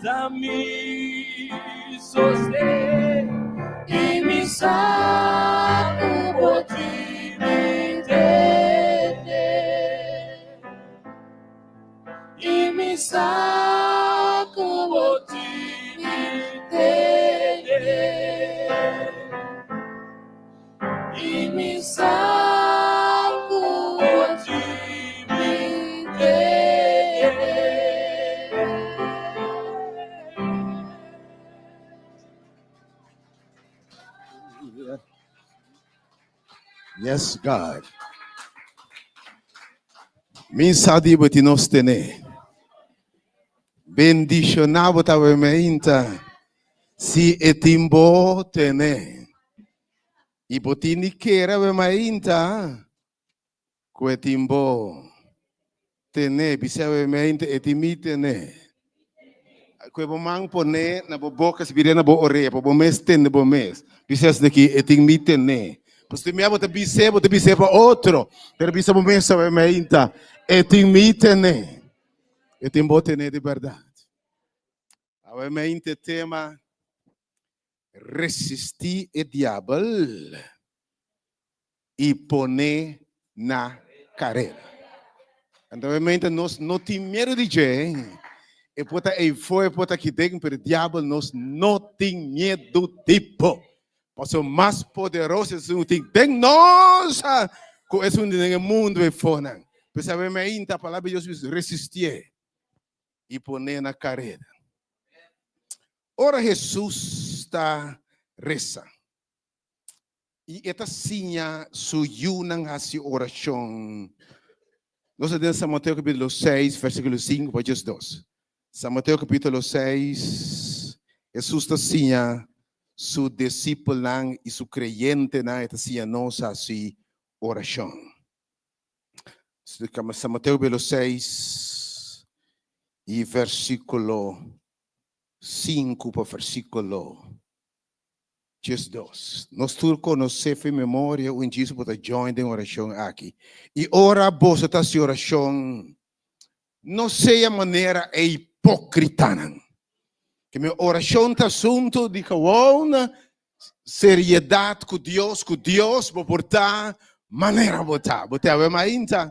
ta mi sosten i mi sa ku bo tin mi tene. I mi sa ku bo tin mi tene. I mi sa ku bo tin mi tene. Yes, God. Mi sa di bo tin nos tene. Bendishoná bo ta awe meinta si e tin bo tene. I bo tin di kere awe mainta ku e tin bo tene. Bisa awe mainta e tin mi tene. Ku e bo man pone na bo boka si bira na bo orea pa bo mes tende bo mes. Bisa esaki aki e tin mi tene. Pasobra mi a bo ta bis'é, bo ta bis'é pa otro, pero bisa bo mes awe mainta e tin mi tene. E tin bo tene di bèrdat. Awe mainta e tema Resistí e diabel i pon'é na karera. Anto obviamente nos no tin miedu di dje. E por ta eifó, e por ta aki den, pero diabel nos no tin miedu di bo. Pasobra mas poderoso esun ku tin den nos ku esun den e mundu eifónan. P'esei awe mainta palabra di Dios bisa resistié i pon'é na karera. Ora Hesus ta resa i e ta siña su yunan hasi orashon, nos ta den San Mateo kapítulo seis versíkulo sinku pa diesdos. San Mateo kapítulo seis, Hesus ta siña su disipelnan i su kreyentenan, e ta siña nos hasi orashon. San Mateo kapítulo seis i versíkulo 5 pa versíkulo 12. Nos tur konosé fe memoria un djis bo ta join den orashon aki. I ora boso ta hasi orashon, no sea manera e hipókritanan. Ke mi orashon ta asuntu di gewoon seriedat ku Dios, ku Dios bo por ta manera bo ta. Bo ta awe mainta.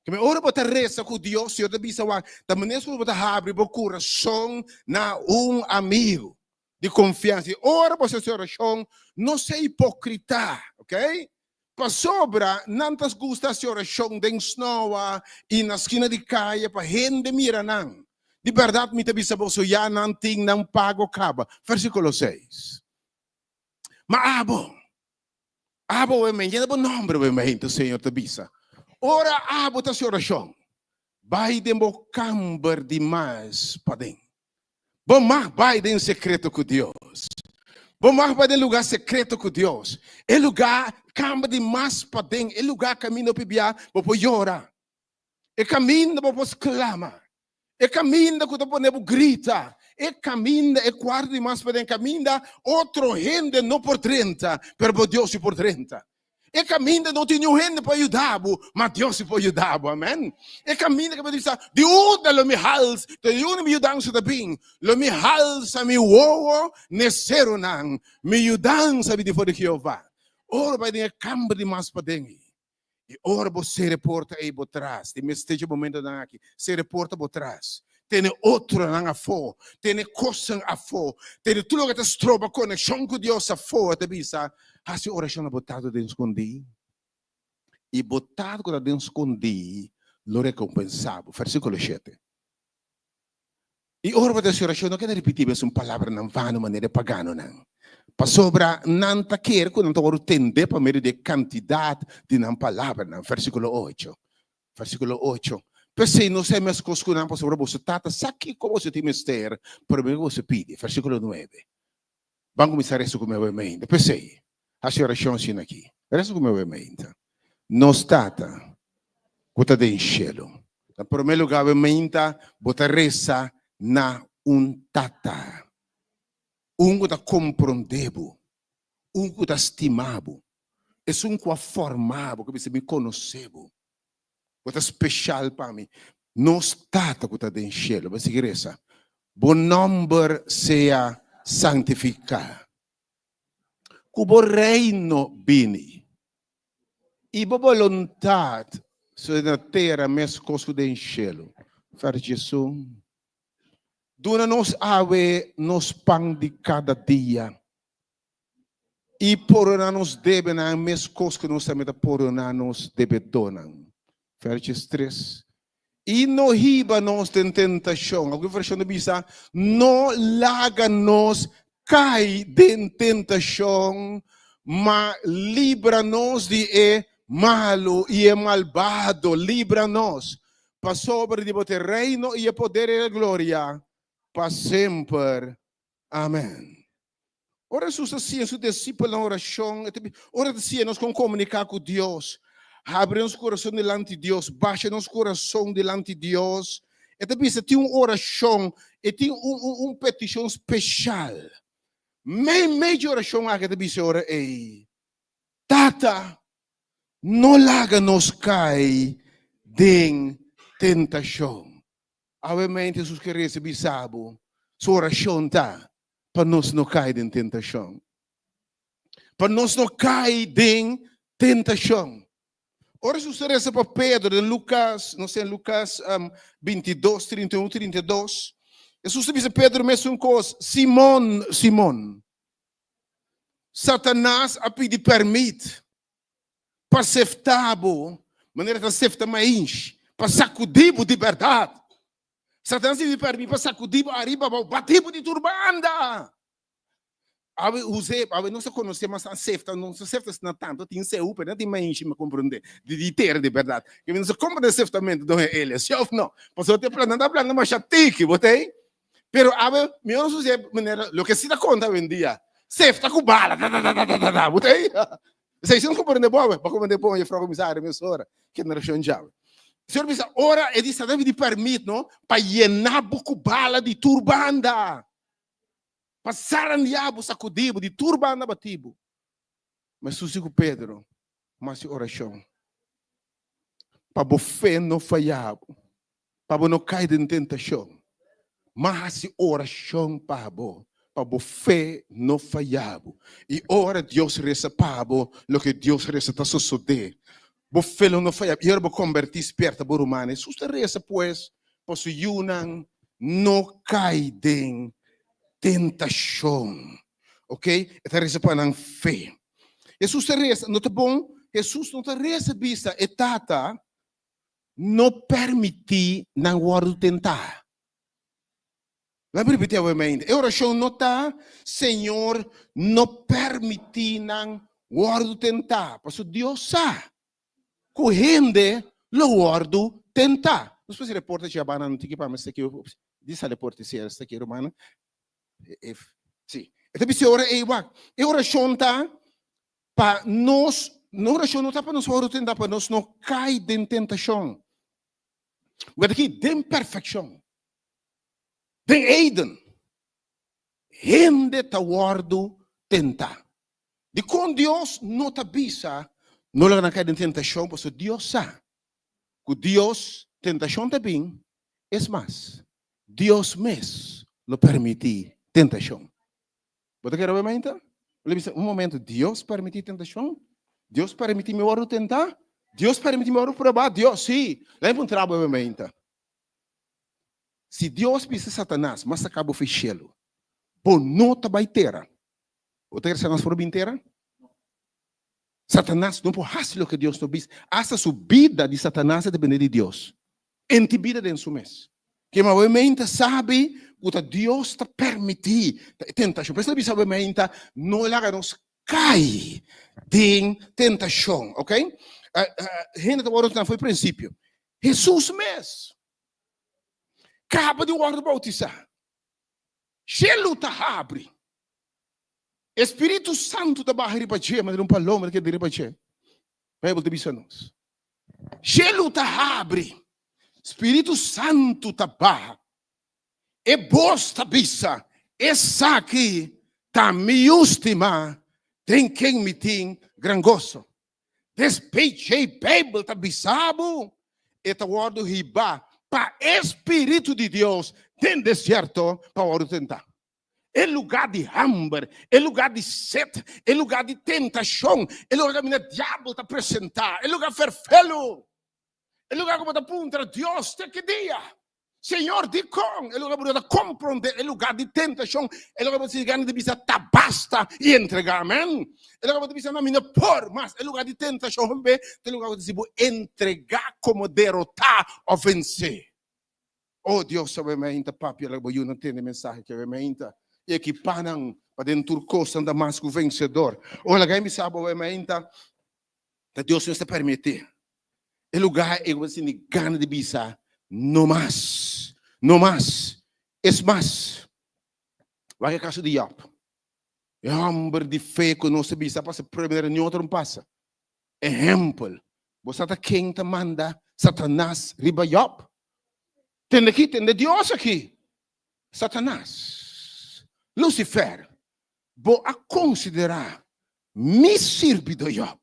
Ke mi ora bo ta resa ku Dios, Señor ta bisa wak, ta manera ku bo ta habri bo kurason na un amigu di konfiansa. I ora bo hasi orashon, no sea hipokrita, ok? Pasobra nan ta gusta hasi orashon den snoa i na skina di kaya pa hende mira nan. Di bèrdat mi ta bisa boso, ya nan tin nan pago kaba. Versíkulo seis. Ma abo, abo wei men, yena bo nòmber wei men, tu Señor ta bisa. Ora abo ta hasi orashon, bai den bo kamber di mas paden. Bo mag bai den sekreto ku Dios. Bo mag bai den lugá sekreto ku Dios. E lugá kamber di mas paden, e lugá kaminda hopi bia bo por yora. E kaminda bo por sklama. E kaminda ku ta pone bo grita. E kaminda, e kuarto di mas paden, kaminda otro hende no por drenta, pero bo Dios si por drenta. E kaminda no tin niun hende pa yuda bo, ma Dios si por yuda bo. Amen. E kaminda ku bo bisa, di unda lo mi hals, di unda mi yudansa ta bin? Lo mi halsa mi wowo n'e serunan, mi yudansa bin di for di Jehová. Ora bai den e kamber di mas paden ei, i ora bo sera e porta ei bo tras, di mester dje momentonan aki, sera e porta bo tras, tene otronan afó, tene kosnan afó, tene tur loke ta stroba konekshon ku Dios afó, e ta bisa, hasi orashon na bo Tata den skondí, i bo Tata ku ta den skondí lo rekompensá bo. Versíkulo shete. I ora bo ta hasi orashon, no keda ripití mesun palabranan vano manera e paganonan, pasobra nan ta kere ku nan ta wòrdu tendé pa medio di e kantidat di nan palabranan. Versíkulo ocho. Versíkulo ocho, P'esei no sea meskos ku nan, pasobra boso Tata sa kiko boso tin mester promé ku boso pidi. Versíkulo nuebe, Ban kuminsá resa ku mi awe mainta. P'esei, hasi orashon asina aki. Resa ku mi awe mainta. Nos Tata ku ta den shelu. Na promé lugá awe mainta bo ta resa na un Tata, un ku ta komprondé bo, un ku ta stima bo, Esun ku a forma bo, ku bisa mi konosé bo. Bo ta speshal pa mi. Nos Tata ku ta den shelu, bo sigui resa, Bo nòmber sea santifiká. Ku bo reino bini, i bo boluntat sea na tera meskos ku den shelu. Fèrs Djesun, Duna nos awe nos pan di kada dia. I pordoná nos debenan meskos ku nos tambe ta pordoná nos debedónan. Vèrses tres, I no hiba nos den tentashon. Algun vershon ta bisa, No laga nos kai den tentashon, Ma libra nos di e malu i e malbado, libra nos, pasobra di bo ta e reino i e poder i e gloria pa semper. Amen. Ora Hesus a siña su disipelnan orashon, e ta bisa, ora e ta siña nos kon komuniká ku Dios, habri nos kurason dilanti Dios, basha nos kurason dilanti Dios, e ta bisa tin un orashon, e tin un un un petishon speshal. Meimei dje orashon aki e ta bisa e ora ei, Tata, no laga nos kai den tentashon. Awe mente Hesus ke resa bisa bo, su orashon ta pa nos no kai den tentashon. Pa nos no kai den tentashon. Ora Hesus ta resa pa Pedro den Lukas, nos den Lukas um, 22, 31, 32, Hesus ta bisa Pedro mesun kos, Simon, Simon, Satanas a pidi permit pa sefta bo manera ta sefta mainsh, pa sakudí bo di bèrdat. Satanas pidi pèrmit pa sakudí bo ariba abou, batí bo di tur banda. Awe José, awe nos ta konosé mas sefta, nos ta sefta asina tantu, tin seú, pero no tin mainshi, mi komprondé, di di tera di bèrdat. Ke nos ta komprondé seftamentu don Elias, si òf no? Pasobra te planta, nan ta planta masha tiki, bo ta ei? Pero awe mi no sucede manera loke si ta conta awendia. Sefta cu bala, ta ta ta ta ta ta ta. Bo ta ei? Esei si no comprende bo awe. Bo comprende bon, juffrouw comisario mesora. Generacion djawe. Señor bisa, ora e di Satan pidi permit, no, pa yena bo cu bala di tur banda. Pa zarandia bo, sacudi bo, di tur banda bati bo. Ma Jesus di cu Pedro, Mas di oracion. Pa bo fe no faya bo. Pa bo no kai den tentashon. Ma hasi orashon pa bo, pa bo fe no faya bo. I ora Dios resa pa bo, loke Dios resa ta sosodé. Bo fe lo no faya bo. I ora bo kombertí, spierta bo rumannan. Hesus ta resa pues pa su yunan no kai den tentashon. Ok? E ta resa pa nan fe. Hesus ta resa, no ta bon? Hesus no ta resa bisa e Tata, No permití nan wòrdu tentá. Laat mi ripití awe mainta. E orashon no ta, Señor, no permití nan wòrdu tentá. Pasobra Dios sa ku hende lo wòrdu tentá. Nos por hasi reporte dje abana no tin ki pa mi staki di sali porte si esta ki rumannan. Si. E ta bisa ora ei wak. E orashon ta Pa nos, no orashon no ta pa nos wòrdu tentá, pa nos no kai den tentashon. Wet aki, den perfekshon, den Eden, hende ta wòrdu tentá. Dikon Dios no ta bisa no laga nan kai den tentashon? Pasobra Dios sa ku Dios tentashon ta bin, es mas, Dios mes lo permití tentashon. Bo ta kere obe mainta? Bo ta bisa, un momento, Dios permití tentashon? Dios permití mi wòrdu tentá? Dios permití mi wòrdu probá? Dios, sí. Laga mi puntra bo obe mainta. Si Dios bisa Satanas, M'a saka bo fi shelu, bo no ta bai tera. Bo ta kere Satanas por bin tera? Satanas no por hasi loke Dios no bisa. Asta su bida di Satanas ta depende di Dios. Enti bida den su mes. Kema awe meinta sabi ku ta Dios ta permití e tentashon. Por eso ta bisa awe meinta no laga nos kai den tentashon, ok? Hende ta wòrdu tentá for di prinsipio. Hesus mes kaba di wòrdu boutisá. Shelu ta habri. E Spiritu Santu ta baha riba dje manera un paloma ta keda riba dje. Bijbel ta bisa nos. Shelu ta habri, Spiritu Santu ta baha. E bos ta bisa, Esaki ta mi Yu stimá, den ken mi tin gran goso. Despeche Bijbel ta bisa bo, e ta wòrdu hibá pa e Spiritu di Dios den desierto pa wòrdu tentá. E lugá di hamber, e lugá di set, e lugá di tentashon, e lugá kaminda diabel ta presentá, e lugá ferfelu, e lugá ku bo ta puntra Dios te ki dia? Señor, dikon? E lugá ku bo no ta komprondé, e lugá di tentashon, e lugá ku bo ta sinti gana di bisa ta basta i entregá, amèn. E lugá ku bo ta bisa no, mi no por mas, e lugá di tentashon hopi ta e lugá ku ta si bo entregá komo derotá òf vensé. Oh Dios, awe mainta papia laga bo yunan tende mensahe ki awe mainta i ekipá nan. Pa den tur kos nan ta mas ku vensedor. Ora laga mi sa bo mainta ta Dios mes ta permití. E lugá ei ku bo ta sinti gana di bisa no mas, no mas, es mas. Wak e kaso di Job. E hòmber di fe ku nos ta bisa a pasa prueba manera niun otro no pasa. Ehèmpel, bo sa ta ken ta manda Satanas riba Job? Tende aki, tende Dios aki. Satanas, Lucifer, bo a konsiderá mi sirbidó Job,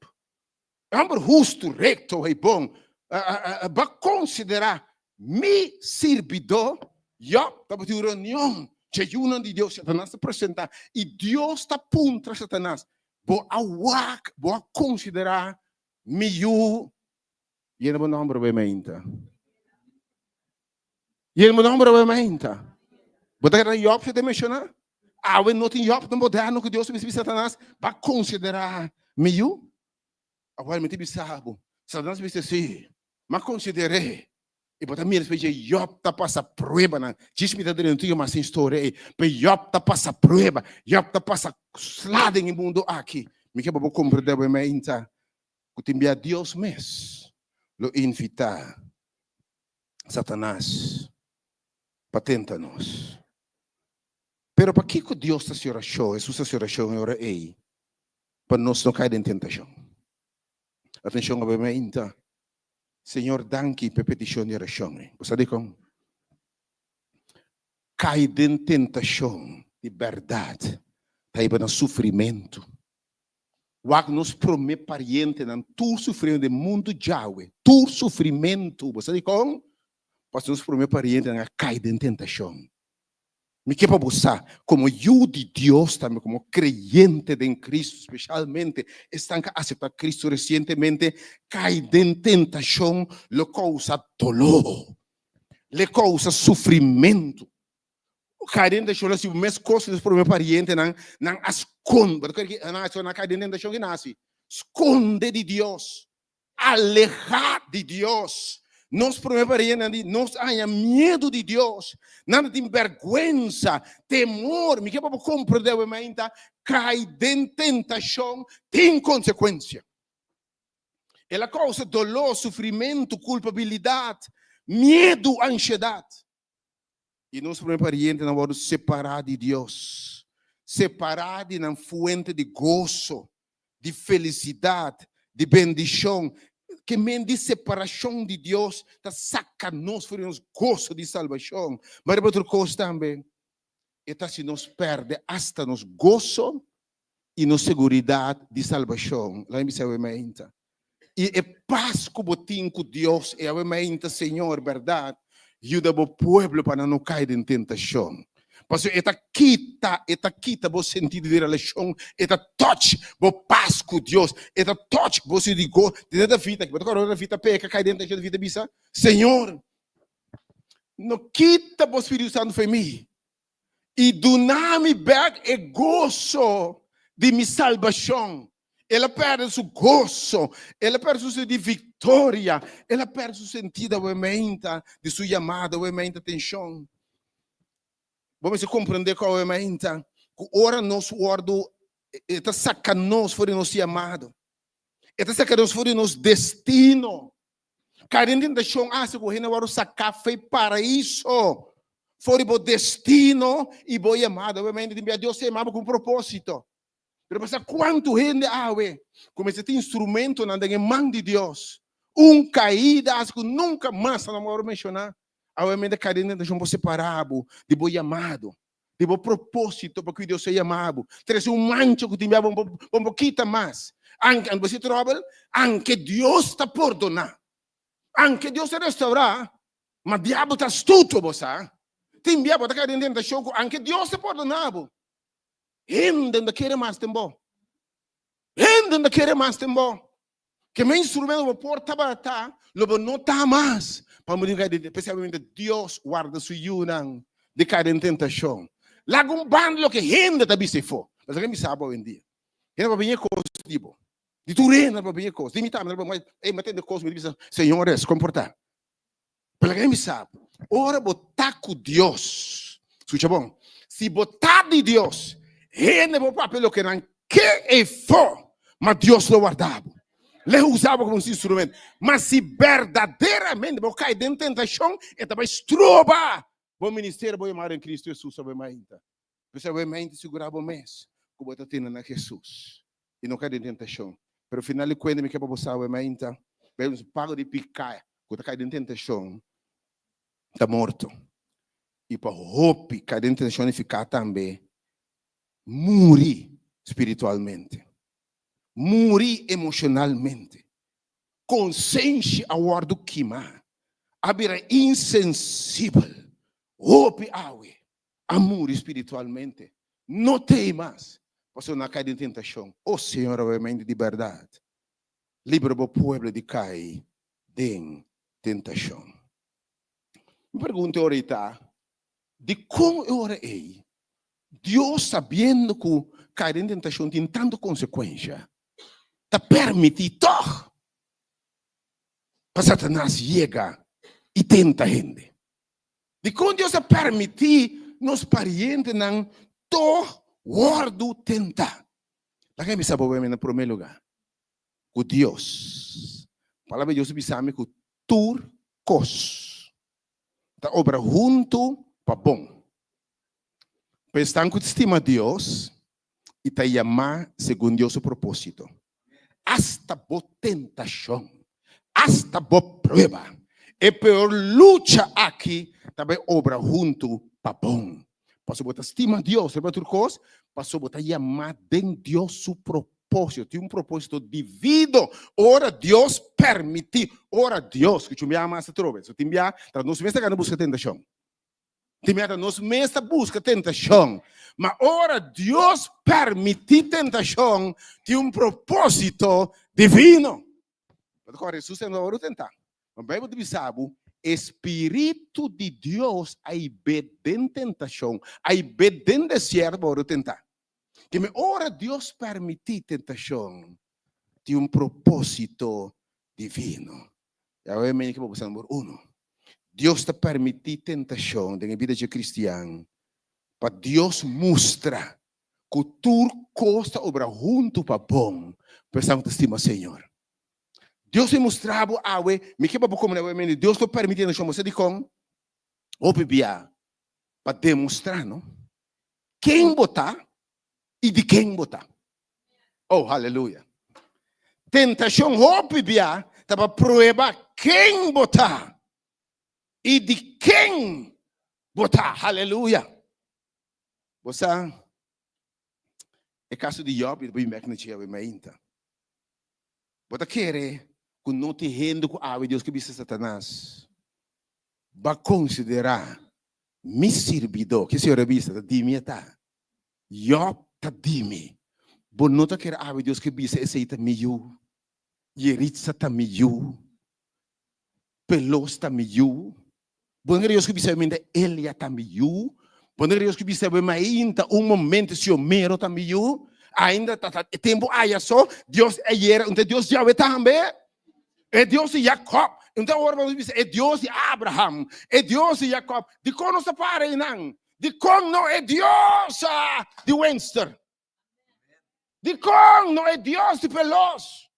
e hòmber hustu, rekto i bon, bo a konsiderá mi sirbidó Job? Tabatin un reunion dje yunan di Dios, Satanas ta presentá, i Dios ta puntra Satanas, Bo a wak, bo a konsiderá mi yu? Yena bo nòmber bo e meinta. Yena bo nòmber bo e meinta. Bo ta kere Job se te menshoná? Awe no tin Job na moderno ku Dios a bisa Satanas, Bo a konsiderá mi yu? Awor mi ta bisa bo, Satanas bisa sí, mi a konsider'é. I bo ta mira despues dje Job ta pasa pruebanan. Djis mi ta drenta un mas den storia ei. Pero Job ta pasa prueba, Job ta pasa sla den e mundu aki. Mi ke pa bo komprendé bo e meinta ku tin bia Dios mes lo invitá Satanas pa tenta nos. Pero pakiko Dios ta hasi orashon, Hesus ta hasi orashon e ora ei? Pa nos no kai den tentashon. Atenshon awe meinta. Señor danki p'e petishon di orashon ei. Bo sa dikon? Kai den tentashon di bèrdat ta hiba na sufrimentu. Wak nos promé parientenan tur sufrimentu den mundu djawe, tur sufrimentu. Bo sa dikon? Pasobra nos promé parientenan a kai den tentashon. Mi ke pa bo sa, komo yu di Dios, tambe komo kreyente den Kristu, speshalmente esnan ku a aseptá Kristu resientemente, kai den tentashon lo kousa doló, lo kousa sufrimentu. Kai den tentashon lo hasi bo mes kos ku nos promé parientenan, nan a skonde, bo ta kere ku nan a kai den tentashon? Ke nan a hasi? Skonde di Dios. Alehá di Dios. Nos promé parientenan di nos a haña miedu di Dios. Nan ta tin bèrgwensa, temor. Mi ke pa bo komprendé awe mainta, kai den tentashon tin konsekuensia. El a kousa doló, sufrimentu, kulpabilidat, miedu, anshedat. I nos promé parientenan a wòrdu separá di Dios, separá di nan fuente di goso, di felisidat, di bendishon. Ke men di separashon di Dios ta saka nos for di nos goso di salbashon. Ma riba otro kos tambe, e ta hasi nos pèrdè asta nos goso i nos seguridat di salbashon. Laga mi bisa awe mainta. I e pas ku bo tin ku Dios e awe mainta, Señor, bèrdat, yuda bo pueblo pa nan no kai den tentashon. Pasobra e ta kita, e ta kita bo sentido di relashon, e ta touch bo pas ku Dios, e ta touch bo sentido di goso. Tene David aki, bo ta kòrda ora David a peka, kai den tentashon, David a bisa, Señor, no kita bo Spiritu Santu for mi. I duna mi bèk e goso di mi salbashon. El a pèrdè su goso, el a pèrdè su sentido di viktoria, el a pèrdè su sentido awementa di su yamada, awementa atenshon. Bo mester komprendé ku awementa ku ora nos wòrdu, e ta saka nos for di nos yamado, e ta saka nos for di nos destino. Kai den tentashon hasi ku hende wòrdu saká fei paraiso, for di bo destino i bo yamada. Obviamente tin bia Dios ta yama bo ku un propósito. Pero bo sa kuantu hende awe ku mester tin instrumentonan den e man di Dios. Un kaida hasi ku nunka mas nan a wòrdu menshoná. Obviamente kai den tentashon por separá bo di bo yamado, di bo propósito pa ku Dios a yama bo. Trese un mancha ku tin bia bo bo por kita mas. Anke, bo si tròbel? Anke Dios ta pordoná. Anke Dios ta restaurá, ma diabel ta astuto, bo sa. Tin bia bo ta kai den tentashon ku anke Dios ta pordoná bo, hende no ta kere mas den bo. Hende no ta kere mas den bo. Ke men instrumento bo por tabata, lo bo no ta mas. Pa motibu kai den, spesialmente Dios warda su yunan di kai den tentashon. Laga un banda loke hende ta bisa efo. Pasobra ke mi sa bo awendia. Hende pa biña kos di bo. Di tur hende pa biña kos. Di mi tambe. Ey, mi a tende kos, mi ta bisa, Señores, komportá. Pero laga mi bisa bo, ora bo ta ku Dios, skucha bon, si bo ta di Dios, Hende por papia loke nan ke efo, ma Dios lo warda bo. Lo e usa bo komo un instrumento. Ma si berdaderamente bo kai den tentashon, e ta bai stroba bo ministerio, bo yamado den Cristo Jesus awe mainta. P'esei awe mainta sigurá bo mes ku bo ta tene na Jesus i no kai den tentashon. Pero final di kuenta mi ke pa bo sa awe mainta, pago di piká ku ta kai den tentashon ta morto. I pa hopi kai den tentashon nifiká tambe muri spiritualmente, muri emoshonalmente. Konsenshi a wòrdu kimá, a bira insensibel. Hopi awe a muri spiritualmente, no t'ei mas, pasobra nan a kai den tentashon. O Señor, awe di bèrdat, libra bo pueblo di kai den tentashon. Mi pregunta e ora ei ta, dikon e ora ei Dios sabiendo ku kai den tentashon tin tantu konsekuensha, ta permití tòg pa Satanas yega i tenta hende? Dikon Dios a permití nos parientenan tòg wòrdu tentá? Laga mi bisa bo na promé lugá ku Dios, Palabra di Dios ta bisa mi ku tur kos ta obra huntu pa bon pa esnan ku ta stima Dios i ta yamá segun Dios su propósito. Asta bo tentashon, asta bo prueba, e peor lucha aki ta bai obra huntu pa bon. Pasobra bo ta stima Dios riba tur kos, pasobra bo ta yamá den Dios su propósito. Tin un propósito divido ora Dios permití, ora Dios, ku chumbiá mas atrobe. So tin bia ta nos mes ta gana buska tentashon. Tin bia ta nos mes ta buska tentashon. Ma ora Dios permití tentashon, tin un propósito divino. Bo ta kòrda Hesus a wòrdu tentá. Ma Beibel ta bisa bo, e Spiritu di Dios a hib'é den tentashon, a hib'é den desierto pa wòrdu tentá. Keme ora Dios permití tentashon, tin un propósito divino. Yahweh meni ke bo bisa number uno. Dios ta permití tentashon den e bida dje kristian pa Dios mustra ku tur kos ta obra huntu pa bon pa esnan ku ta stima Señor. Dios a mustra bo awe, mi ke pa bo komprende awe mende, Dios lo permiti tentashon, bo sa dikon? Hopi bia pa demostra no ken bo ta i di ken bo ta. Oh, haleluya. Tentashon hopi bia ta pa prueba ken bo ta i di ken bo ta. Haleluya. Bo sa e kaso di Job, i ta bin bek na dje awe mainta. Bo ta kere ku no tin hende ku awe Dios ke bisa Satanas, Ba konsiderá mi sirbidó, ke Señor a bisa, ta di mi e ta. Job ta di mi. Bo no ta kere awe Dios ke bisa esei ta mi yu, Yeritza ta mi yu, Pelos ta mi yu. Bo no kere Dios ke bisa mi Elia ta mi yu. Bo no kere Dios ke bisa mi ainda un momento si Homero ta mi yu. Ainda ta ta e tempu aya so Dios ayera un ta Dios djawe tambe. E Dios di Jacob. Un ta ora bo bisa e Dios di Abraham, e Dios di Jacob. Dikon nos ta para einan? Dikon no e Dios di Wenster? Dikon no e Dios di Pelos?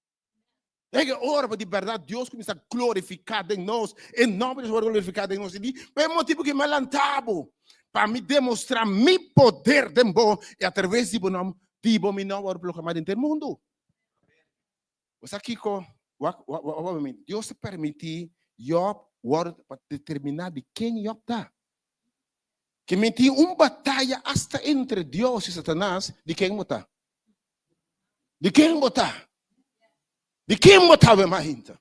E ora pa di bèrdat Dios kuminsá glorifiká den nos, e nòmber di Dios wòrdu glorifiká den nos. I di pa e motibu ku mi a lanta bo, pa mi demostrá mi poder den bo, i atraves di bo nòmber, di bo mi nòmber wòrdu proklamá den henter mundu. Bo sa kiko? Wak, wak, wak, wak, wak, Dios a permití Job wòrdu pa determiná di ken Job ta. Ke men tin un bataya asta entre Dios i Satanas di ken bo ta. Di ken bo ta? Di ken bo ta we mahinta?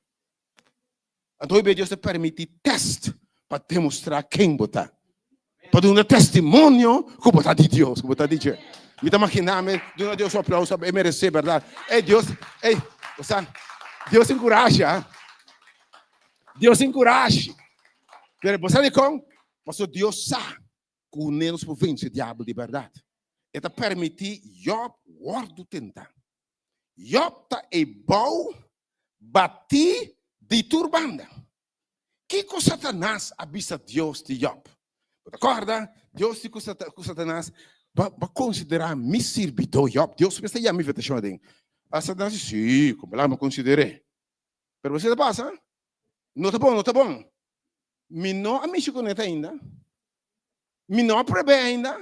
Anto hopi Dios ta permití test pa demostrá ken bo ta. Pa duna testimonio ku bo ta di Dios, ku bo ta di dje. Mi ta imaginá mi duna Dios un aplauso, e meresé, bèrdat? Ey Dios, ey, bo sa, Dios tin kurashi, ha? Dios tin kurashi. Pero bo sa dikon? Pasobra Dios sa ku nos por vense diabel di bèrdat. E ta permití Jòb wòrdu tentá. Jòb ta e bou batí di tur banda. Kiko Satanas a bisa Dios di Jòb? Bo ta kòrda? Dios di ku Satanas. Bo a konsiderá mi sirbidó Jòb? Dios mes ta yama invitashon aden. A Satanas di, Sí, ku bala mi a konsider'é. Pero bo sa ta pasa? No ta bon, no ta bon. Mi no a mishi kuné ainda. Mi no a prueb'é ainda.